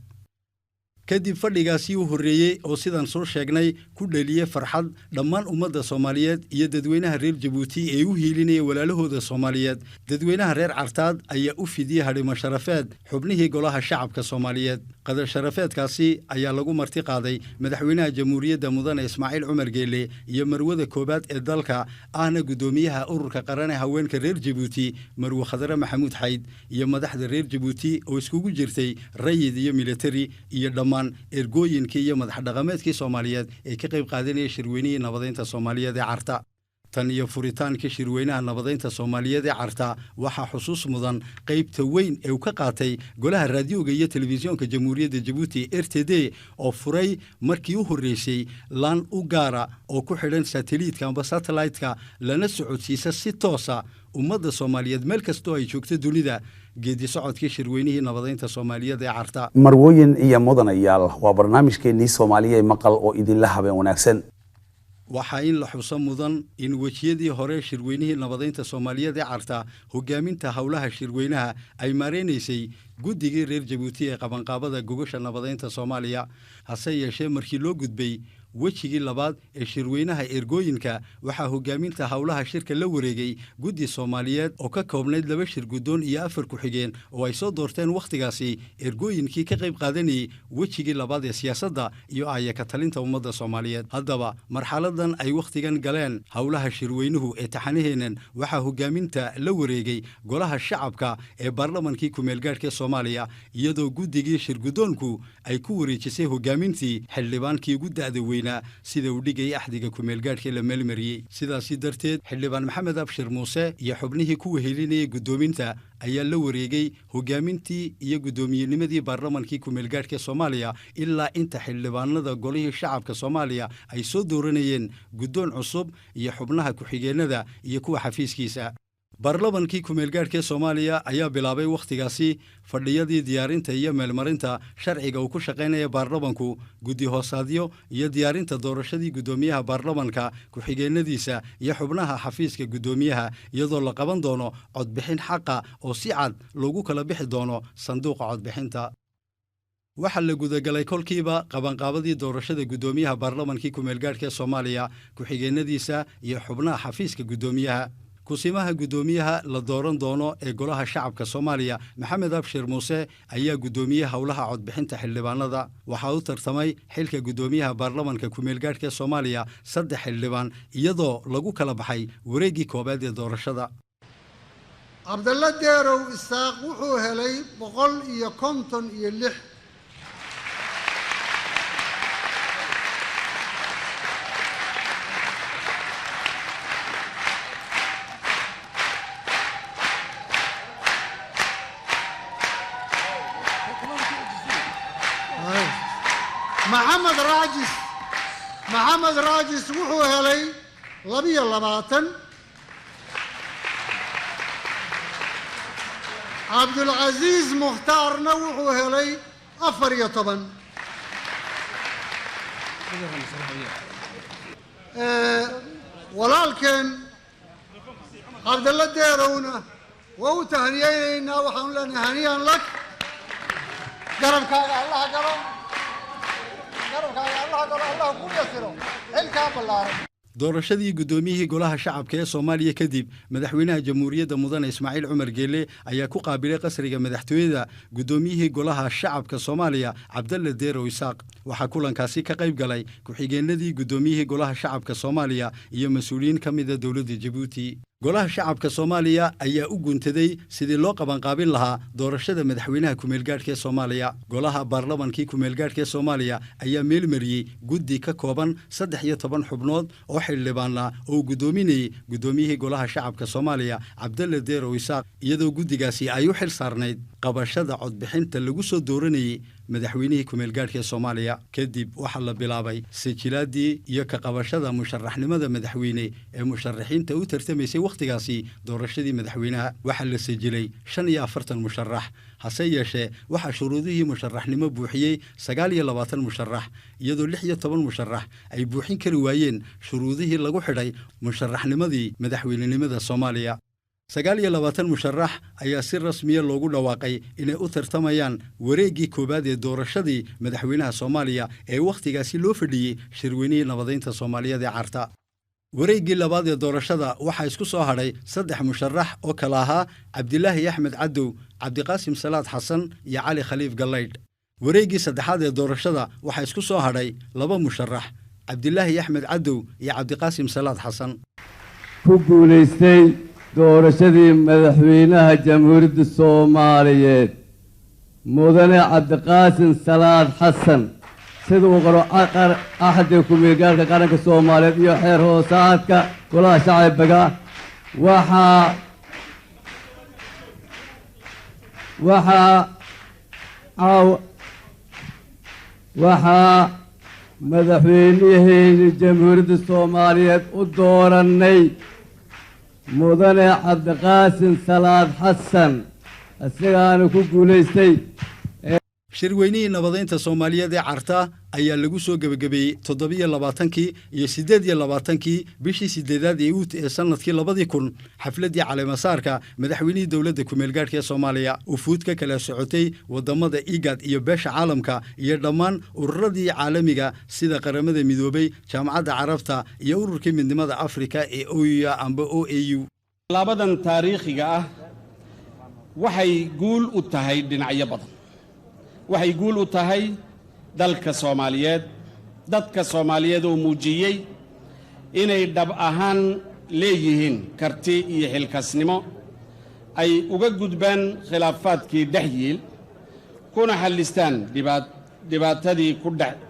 Speaker 4: Kadib fadhigaasi u horreeyey oo sidaan soo sheegnay ku dhaliyey farxad dhammaan ummadda Soomaaliyeed iyo dadweynaha reer Jabuuti ee u hiilinaya walaalahooda Soomaaliyeed, dadweynaha reer Cartaad ayaa u fidiyey hadhimo sharafeed xubnihii golaha shacabka Soomaaliyeed. Qadar sharafeedkaasi ayaa lagu marti qaaday madaxweynaha jamhuuriyadda mudane Ismaaciil Cumar Geele iyo marwada koowaad ee dalka ahna guddoomiyaha ururka qaran ee haweenka reer Jabuuti, marwe Khadre Maxamuud Xayd, iyo madaxda reer Jabuuti oo iskugu jirtay rayid iyo militari iyo dhammaan ergooyinkii iyo madax dhaqameedkii Soomaaliyeed ee ka qayb qaadanaya shirweynihii nabadeynta Soomaaliyeed ee Carta. Tan iyo furitaankii shirweynaha nabadeynta Soomaaliyeed ee Carta, waxaa xusuus mudan qaybta weyn ee uu ka qaatay golaha raadiyooga iyo telefisyoonka jamhuuriyadda Jabuuti RTD oo furay markii u horreysay laan u gaara oo ku xidhan sateliitka amba satellite-ka, lana socodsiisa si toosa ummadda Soomaaliyeed meel kastoo ay joogto dunida geedi socodkii shirweynihii nabadeynta Soomaaliyeed ee Carta.
Speaker 6: Marwooyin iyo mudanayaal, waa barnaamijkeennii Soomaaliya maqal oo idinla habeen wanaagsan.
Speaker 4: Waxaa in la xuso mudan in wejiyadii hore shirweynihii nabadeynta Soomaaliyeed ee Carta hogaaminta howlaha shirweynaha ay maareynaysay guddigii reer Jabuuti ee qabanqaabada gogosha nabadeynta Soomaaliya. Hase yeeshee markii loo gudbay wejigii labaad ee shirweynaha ergooyinka, waxaa hogaaminta howlaha shirka la wareegay guddi Soomaaliyeed oo ka koobnayd 2 shir guddoon iyo 4 ku-xigeen oo ay soo doorteen wakhtigaasi ergooyinkii ka qayb qaadanayey wejigii labaad ee siyaasadda iyo aaya ka talinta ummadda Soomaaliyeed. Haddaba marxaladan ay wakhtigan galeen howlaha shirweynuhu ee taxanaheennan, waxaa hogaaminta la wareegay golaha shacabka ee baarlamankii kumeelgaadhka Soomaaliya, iyadoo guddigii shirguddoonku ay ku wareejisay hogaamintii xildhibaankii ugu da'da weynaa sida uu dhigayay axdiga kumeelgaadhka la meelmariyey. Sidaasi darteed xildhibaan Maxamed Abshir Muuse iyo xubnihii ku wehelinayay guddoominta ayaa la wareegay hogaamintii iyo guddoomiyennimadii baarlamankii kumeelgaadhka Soomaaliya ilaa inta xildhibaanada golihii shacabka Soomaaliya ay soo dooranayeen guddoon cusub iyo xubnaha ku-xigeennada iyo kuwa xafiiskiisa. Baarlamankii kumeelgaadhka Soomaaliya ayaa bilaabay wakhtigaasi fadhiyadii diyaarinta iyo meelmarinta sharciga uu ku shaqaynaya baarlamanku, guddi hoosaadyo iyo diyaarinta doorashadii guddoomiyaha baarlamanka, ku-xigeennadiisa iyo xubnaha xafiiska guddoomiyaha, iyadoo la qaban doono codbixin xaqa oo si cad loogu kala bixi doono sanduuqa codbixinta. Waxaa la gudagalay kolkiiba qabanqaabadii doorashada guddoomiyaha baarlamankii kumeelgaadhka Soomaaliya, ku-xigeennadiisa iyo xubnaha xafiiska guddoomiyaha. Kusimaha guddoomiyaha la dooran doono ee Golaha Shacabka Soomaaliya, Maxamed Abshir Muuse, ayaa guddoomiyey howlaha codbixinta xildhibaanada. Waxaa u tartamay xilka guddoomiyaha baarlamanka kumeelgaadhka Soomaaliya 3 xildhibaan, iyadoo lagu kala baxay wareeggii koowaad ee doorashada.
Speaker 8: Cabdalle Deerow Isaaq wuxuu helay 156. Maxamed Raajis, Maxamed Raajis wuxuu helay 22. Cabdulcasiis Mukhtaarna wuxuu helay 14. Walaalkeen Cabdalle Deerowna waa u tahniyeynaynaa. Waxaanu leenahay haniyan lak, garabkaaga Allaha galo, garabkaaga Allaha galo, Allah ku yasiro xilkaa ballaaran.
Speaker 4: Doorashadii guddoomiyihii Golaha Shacabka ee Soomaaliya kadib, madaxweynaha Jamhuuriyadda Mudane Ismaaciil Cumar Geele ayaa ku qaabilay qasriga madaxtooyada guddoomiyihii Golaha Shacabka Soomaaliya, Cabdalle Deerow Isaaq. Waxaa kulankaasi ka qayb galay ku-xigeenadii guddoomiyihii Golaha Shacabka Soomaaliya iyo mas-uuliyiin ka mida dowladda Jabuuti. Golaha Shacabka Soomaaliya ayaa u guntaday sidii loo qabanqaabin lahaa doorashada madaxweynaha kumeelgaadhka ee Soomaaliya. Golaha baarlamankii kumeelgaadhka ee Soomaaliya ayaa meelmariyey guddi ka kooban 13 xubnood oo xildhibaana oo guddoominayey guddoomiyihii Golaha Shacabka Soomaaliya, Cabdalle Deerow Isaaq, iyadoo guddigaasi ay u xil saarnayd qabashada codbixinta lagu soo dooranayey madaxweynihii kumeelgaadhka ee Soomaaliya. Kadib waxaa la bilaabay sajilaadii iyo ka qabashada musharaxnimada madaxweyne ee musharaxiinta u tartamaysay wakhtigaasi doorashadii madaxweynaha. Waxaa la sajilay 45 musharax, hase yeeshee waxaa shuruudihii musharaxnimo buuxiyey 29 musharax, iyadoo 16 musharax ay buuxin kari waayeen shuruudihii lagu xidhay musharaxnimadii madaxweynenimada Soomaaliya. 29 musharax ayaa si rasmiya loogu dhawaaqay inay u tartamayaan wareeggii koowaad ee doorashadii madaxweynaha Soomaaliya ee wakhtigaasi loo fadhiyey shirweynihii nabadeynta Soomaaliyeed ee Carta. Wareeggii labaad ee doorashada waxaa isku soo hadhay 3 musharax oo kala ahaa Cabdilaahi Axmed Cadow, Cabdiqaasim Salaad Xasan iyo Cali Khaliif Gallaydh. Wareeggii saddexaad ee doorashada waxaa isku soo hadhay 2 musharax, Cabdilaahi Axmed Cadow iyo Cabdiqaasim Salaad Xasan.
Speaker 9: Ku guulaystay doorashadii madaxweynaha Jamhuuriyadda Soomaaliyeed Mudane Cabdiqaasim Salaad Xasan, sida uu qoro axadka kumeelgaarka qaranka Soomaaliyeed iyo xeer hoosaadka Golaha Shacbiga, waxaa caaw waxaa madaxweynihii Jamhuuriyadda Soomaaliyeed u doorannay Mudane Cabdiqaasim Salaad Xasan, isagaana ku guulaystay.
Speaker 4: Shirweynihii nabadeynta Soomaaliyeed ee Carta ayaa lagu soo gebagabeeyey 27-kii iyo 28-kii bishii sideedaad ee Uut ee sanadkii 2000 xafladdii caleemasaarka madaxweynihii dowladda kumeelgaadhka ee Soomaaliya. Ufuud ka kala socotay waddamada IGAD iyo beesha caalamka iyo dhammaan ururadii caalamiga sida Qaramada Midoobay, Jaamacadda Carabta iyo Ururkii Midnimada Afrika ee OUA amba OAU.
Speaker 5: Tallaabadan taariikhiga ah waxay guul u tahay dhinacyo badan. Waxay guul u tahay dalka Soomaaliyeed, dadka Soomaaliyeed oo muujiyey inay dhab ahaan leeyihiin karti iyo xilkasnimo ay uga gudbaan khilaafaadkii dhex yiil kuna xallistaan dhibaatadii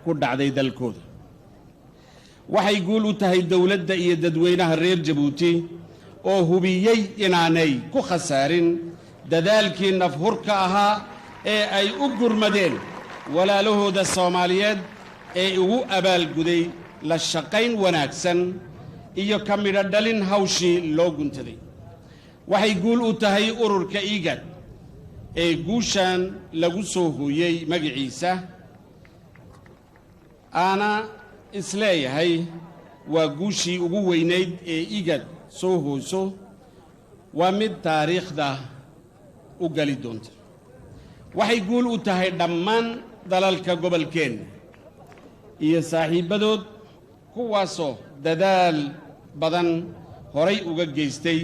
Speaker 5: ku dhacday dalkooda. Waxay guul u tahay dowladda iyo dadweynaha reer Jabuuti oo hubiyey inaanay ku khasaarin dadaalkii nafhurka ahaa ee ay u gurmadeen walaalahooda Soomaaliyeed ee ugu abaalguday la shaqayn wanaagsan iyo ka midho dhalin hawshii loo guntaday. Waxay guul u tahay ururka IGAD ee guushan lagu soo hooyey magaciisa, aana isleeyahay waa guushii ugu weynayd ee IGAD soo hooyso, waa mid taariikhda u gali doonta. Waxay guul u tahay dhammaan dalalka gobolkeenna iyo saaxiibbadood, kuwaasoo dadaal badan horay uga geystay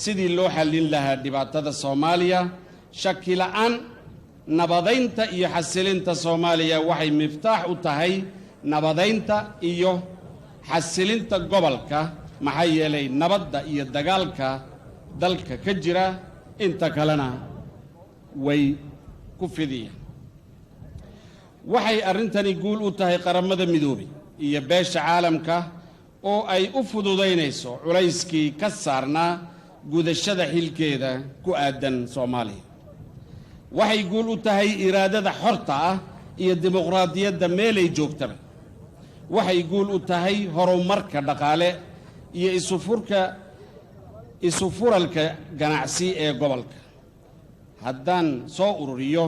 Speaker 5: sidii loo xallin lahaa dhibaatada Soomaaliya. Shaki la'aan, nabadaynta iyo xasilinta Soomaaliya waxay miftaax u tahay nabadaynta iyo xasilinta gobolka, maxaa yeelay nabadda iyo dagaalka dalka ka jira inta kalena way ku fidiyaan. Waxay arrintani guul u tahay Qaramada Midoobay iyo beesha caalamka oo ay u fududaynayso culayskii ka saarnaa gudashada xilkeeda ku aadan Soomaaliya. Waxay guul u tahay iraadada xorta ah iyo dimuqraadiyadda meelay joogtaba. Waxay guul u tahay horumarka dhaqaale iyo isufuralka ganacsi ee gobolka. Haddaan soo ururiyo,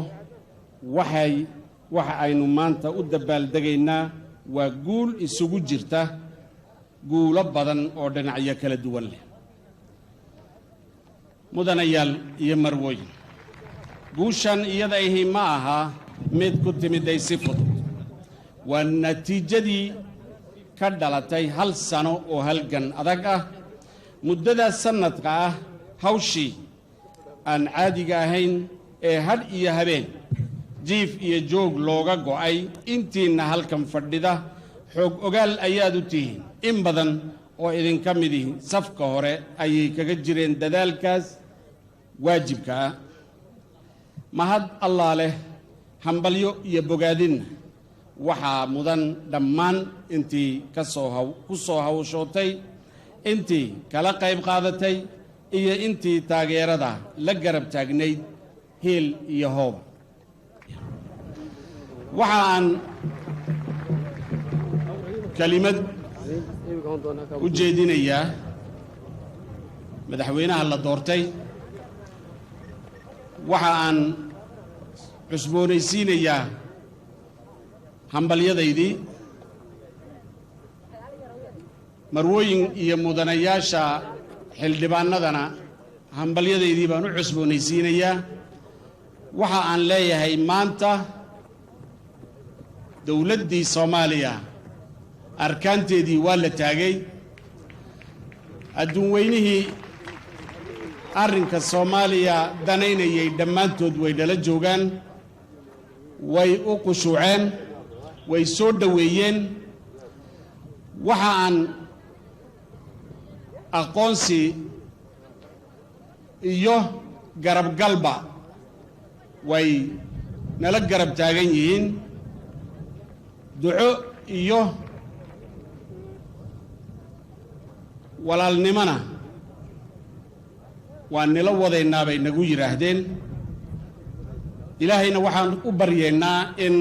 Speaker 5: waxa aynu maanta u dabaaldegaynaa waa guul isugu jirta guulo badan oo dhinacyo kala duwan leh. Mudanayaal iyo marwooyin, guushan iyada ahi ma aha mid ku timiday si fudud. Waa natiijadii ka dhalatay hal sano oo halgan adag ah. Muddadaas sannadka ah, hawshii aan caadiga ahayn ee hadh iyo habeen, jiif iyo joog looga go'ay, intiinna halkan fadhida xoog ogaal ayaad u tihiin. In badan oo idinka midihi safka hore ayay kaga jireen dadaalkaas waajibka ah. Mahad Allaa leh, hambalyo iyo bogaadinna waxaa mudan dhammaan intii kasoo haw ku soo hawshootay, intii kala qayb qaadatay iyo intii taageerada la garab taagnayd hiil iyo hooba. Waxa aan kelimad u jeedinayaa madaxweynaha la doortay. Waxa aan cusboonaysiinayaa hambalyadaydii. Marwooyin iyo mudanayaasha xildhibaanadana hambalyadaydii baan u cusboonaysiinayaa. Waxa aan leeyahay, maanta dowladdii Soomaaliya arkaanteedii waa la taagay. Adduun weynihii arrinka Soomaaliya danaynayay dhammaantood way nala joogaan, way u qushuuceen, way soo dhoweeyeen. Waxa aan aqoonsi iyo garabgalba way nala garab taagan yihiin, duco iyo walaalnimona waa nila wadaynaa bay nagu yidhaahdeen. Ilaahayna waxaan u baryeennaa in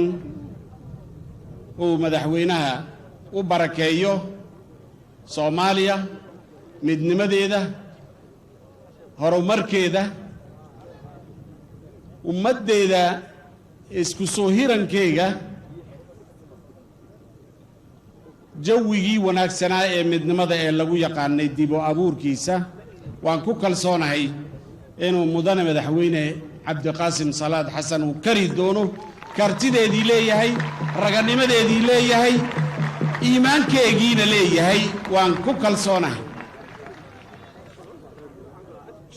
Speaker 5: uu madaxweynaha u barakeeyo Soomaaliya, midnimadeeda, horumarkeeda, ummaddeeda, isku soo hirankeyga, jawigii wanaagsanaa ee midnimada ee lagu yaqaanay dib u abuurkiisa. Waan ku kalsoonahay inuu mudane madaxweyne Cabdiqaasim Salaad Xasan uu kari doono, kartideedii leeyahay, raganimadeedii leeyahay, iimaankeegiina leeyahay. Waan ku kalsoonahay.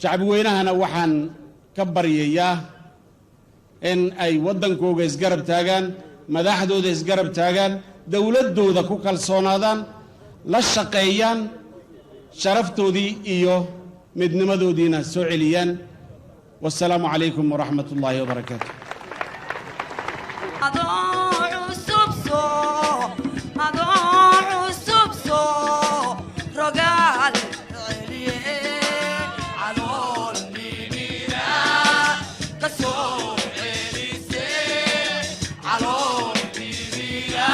Speaker 5: Shacbi weynahana waxaan ka baryayaa in ay waddankooga isgarab taagaan, madaxdooda isgarab taagaan, dowladdooda ku kalsoonaadaan, la shaqeeyaan, sharaftoodii iyo midnimadoodiina soo celiyaan. Wasalaamu calaykum waraxmat ullaahi wabarakaatu.
Speaker 2: Adoo cusub soo, adoo cusub soo rogaal celiye, calool nimira ka soo celise, calool nimira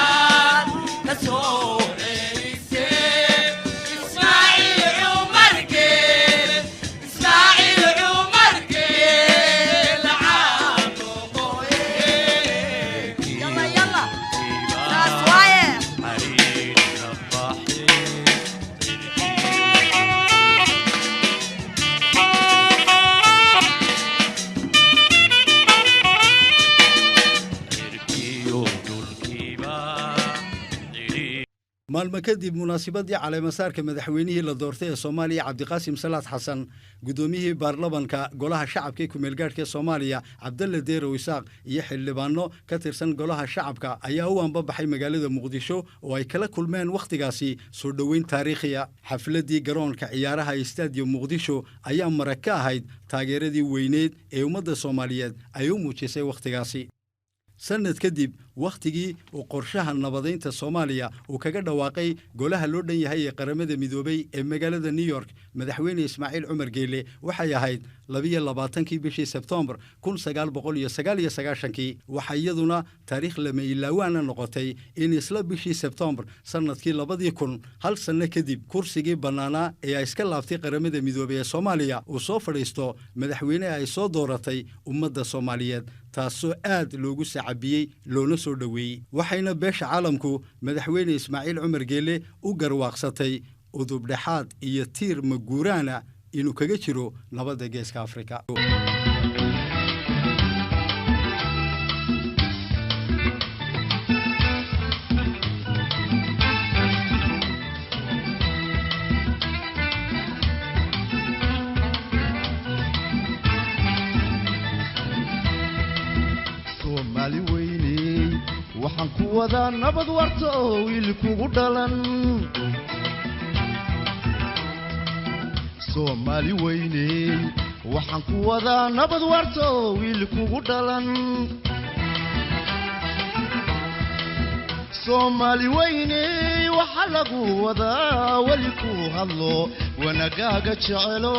Speaker 2: ka soo celise. Ismaaciil Cumar Geele, Ismaaciil Cumar Geele, caano qoye.
Speaker 4: Maalmo kadib munaasabadii caleemasaarka madaxweynihii la doortay ee Soomaaliya, Cabdiqaasim Salaad Xasan, guddoomiyihii baarlamanka golaha shacabka ee kumeelgaadhka ee Soomaaliya, Cabdalle Deerow Isaaq, iyo xildhibaano ka tirsan golaha shacabka ayaa u anbabaxay magaalada Muqdisho oo ay kala kulmeen wakhtigaasi soo dhoweyn taariikhiya. Xafladdii garoonka ciyaaraha ee Stadium Muqdisho ayaa marag ka ahayd taageeradii weyneed ee ummadda Soomaaliyeed ay u muujisay wakhtigaasi. Sanad kadib wakhtigii uu qorshaha nabadaynta Soomaaliya uu kaga dhawaaqay golaha loo dhan yahay ee Qaramada Midoobay ee magaalada New York, madaxweyne Ismaaciil Cumar Geele, waxay ahayd 22-kii bishii Sebtembar 1999-kii. Waxaa iyaduna taariikh lama ilaawaana noqotay in isla bishii Sebtembar sannadkii 2000, hal sanno kadib, kursigii bannaanaa ee ay iska laabtay Qaramada Midoobay ee Soomaaliya uu soo fadhiisto madaxweyne ay soo dooratay ummadda Soomaaliyeed, taasoo aad loogu sacabiyey loona soo dhoweeyey. Waxayna beesha caalamku madaxweyne Ismaaciil Cumar Geele u garwaaqsatay udubdhexaad iyo tiir maguuraana inuu kaga jiro nabadda Geeska Afrika.
Speaker 10: Soomaali weyney, waxaan ku wadaa nabad warta oo wiil kugu dhalan. Soomaali weyney, waxaan ku wadaa nabad warta oo wiil kugu dhalan. Soomaali weyney, waxa lagu wadaa weli ku hadlo wanagaaga jecelo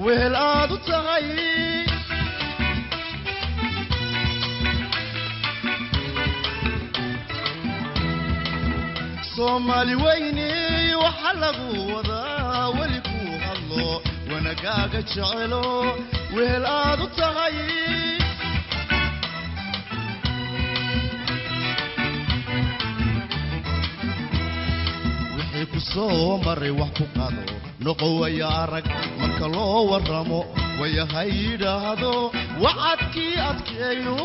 Speaker 10: wehel aad u tahay. Soomaali weyney, waxa lagu wadaa weli ku hadlo wanagaaga jecelo wehel aad u tahay. Wixii ku soo maray wax ku qado noqo, waya arag marka loo warramo wayaha yidhaahdo wacadkii adkeeyo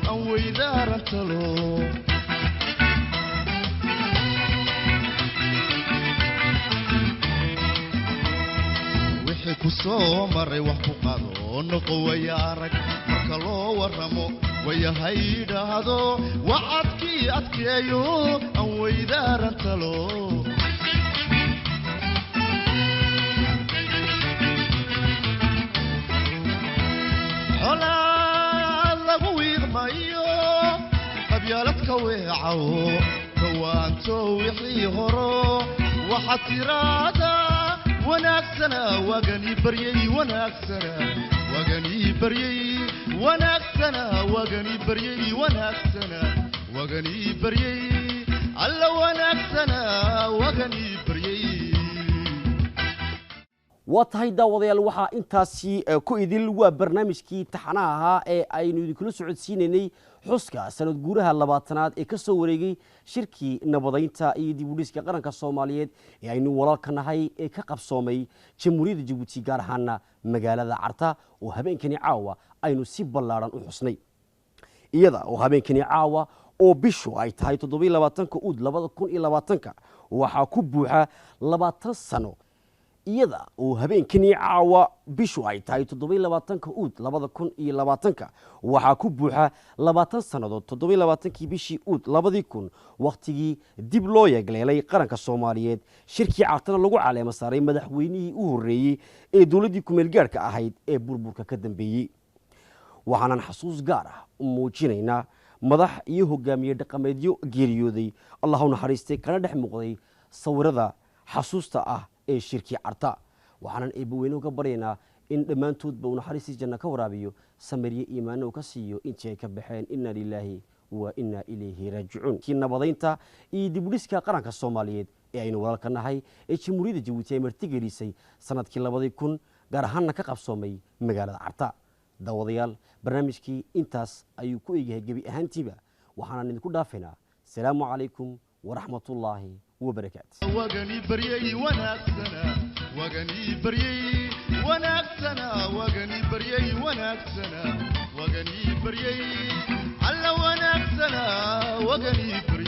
Speaker 10: aan weydaaran talo. Wixii ku soo maray wax ku qado noqo, waya arag marka loo warramo wayaha yidhaahdo wacadkii adkeeyo aan weydaaran talo. Colaad lagu wiiqmayo qabyaaladka weecaw kawaanto wixii horo waxaad tiraahdaa wanaagsana waaganii baryay, wanaagsana waaganii baryay, wanaagsana waaganii baryay, wanaagsana waaganii baryay, alla wanaagsana waaganii baryay.
Speaker 3: Waa tahay daawadayaal, waxaa intaasi ku idil waa barnaamijkii taxanaha ahaa ee aynu idinkula socodsiinaynay xuska sanad guuraha 20aad ee ka soo wareegay shirkii nabadaynta iyo dib u dhiska qaranka Soomaaliyeed ee aynu walaalka nahay ee ka qabsoomay Jamhuuriyadda Jabuuti, gaar ahaana magaalada Carta, oo habeenkani caawa aynu si ballaaran u xusnay. Iyada oo habeenkani caawa oo bishu ay tahay 27-ka uud 2020-ka waxaa ku buuxa 20 sano. Iyada oo habeenkani caawa bishu ay tahay 27-ka uud 2020-ka waxaa ku buuxa 20 sannadood 27-kii bishii uud 2000, wakhtigii dib loo yeegleelay qaranka Soomaaliyeed, shirkii Cartana lagu caleemo saaray madaxweynihii u horreeyey ee dowladdii kumeelgaarhka ahayd ee burburka ka dambeeyey. Waxaanan xasuus gaar ah u muujinaynaa madax iyo hogaamiye dhaqameedyo geeriyooday, Allah u naxariistay, kana dhex muuqday sawirada xasuusta ah ee shirkii Carta. Waxaanan eebbaweyne uga baryaynaa in dhammaantoodba uu naxariistii janno ka waraabiyo, samiryo iimaano uu ka siiyo intii ay ka baxeen. Inna lilaahi wa inna ilayhi raajicuun. Kii nabadaynta iyo dib u dhiska qaranka Soomaaliyeed ee aynu walaalka nahay ee Jamhuuriyadda Jabuuti ay martigelisay sanadkii 2000, gaar ahaanna ka qabsoomay magaalada Carta. Daawadayaal, barnaamijkii intaas ayuu ku egyahay gebi ahaantiiba. Waxaanan idinku dhaafaynaa asalaamu calaykum waraxmatullaahi wabarakaatu.
Speaker 10: Wagani baryay wanaagsana, wagani baryay wanaagsana, wagani baryay wanaagsana, wagani baryay, alla wanaagsana, wagani baryay.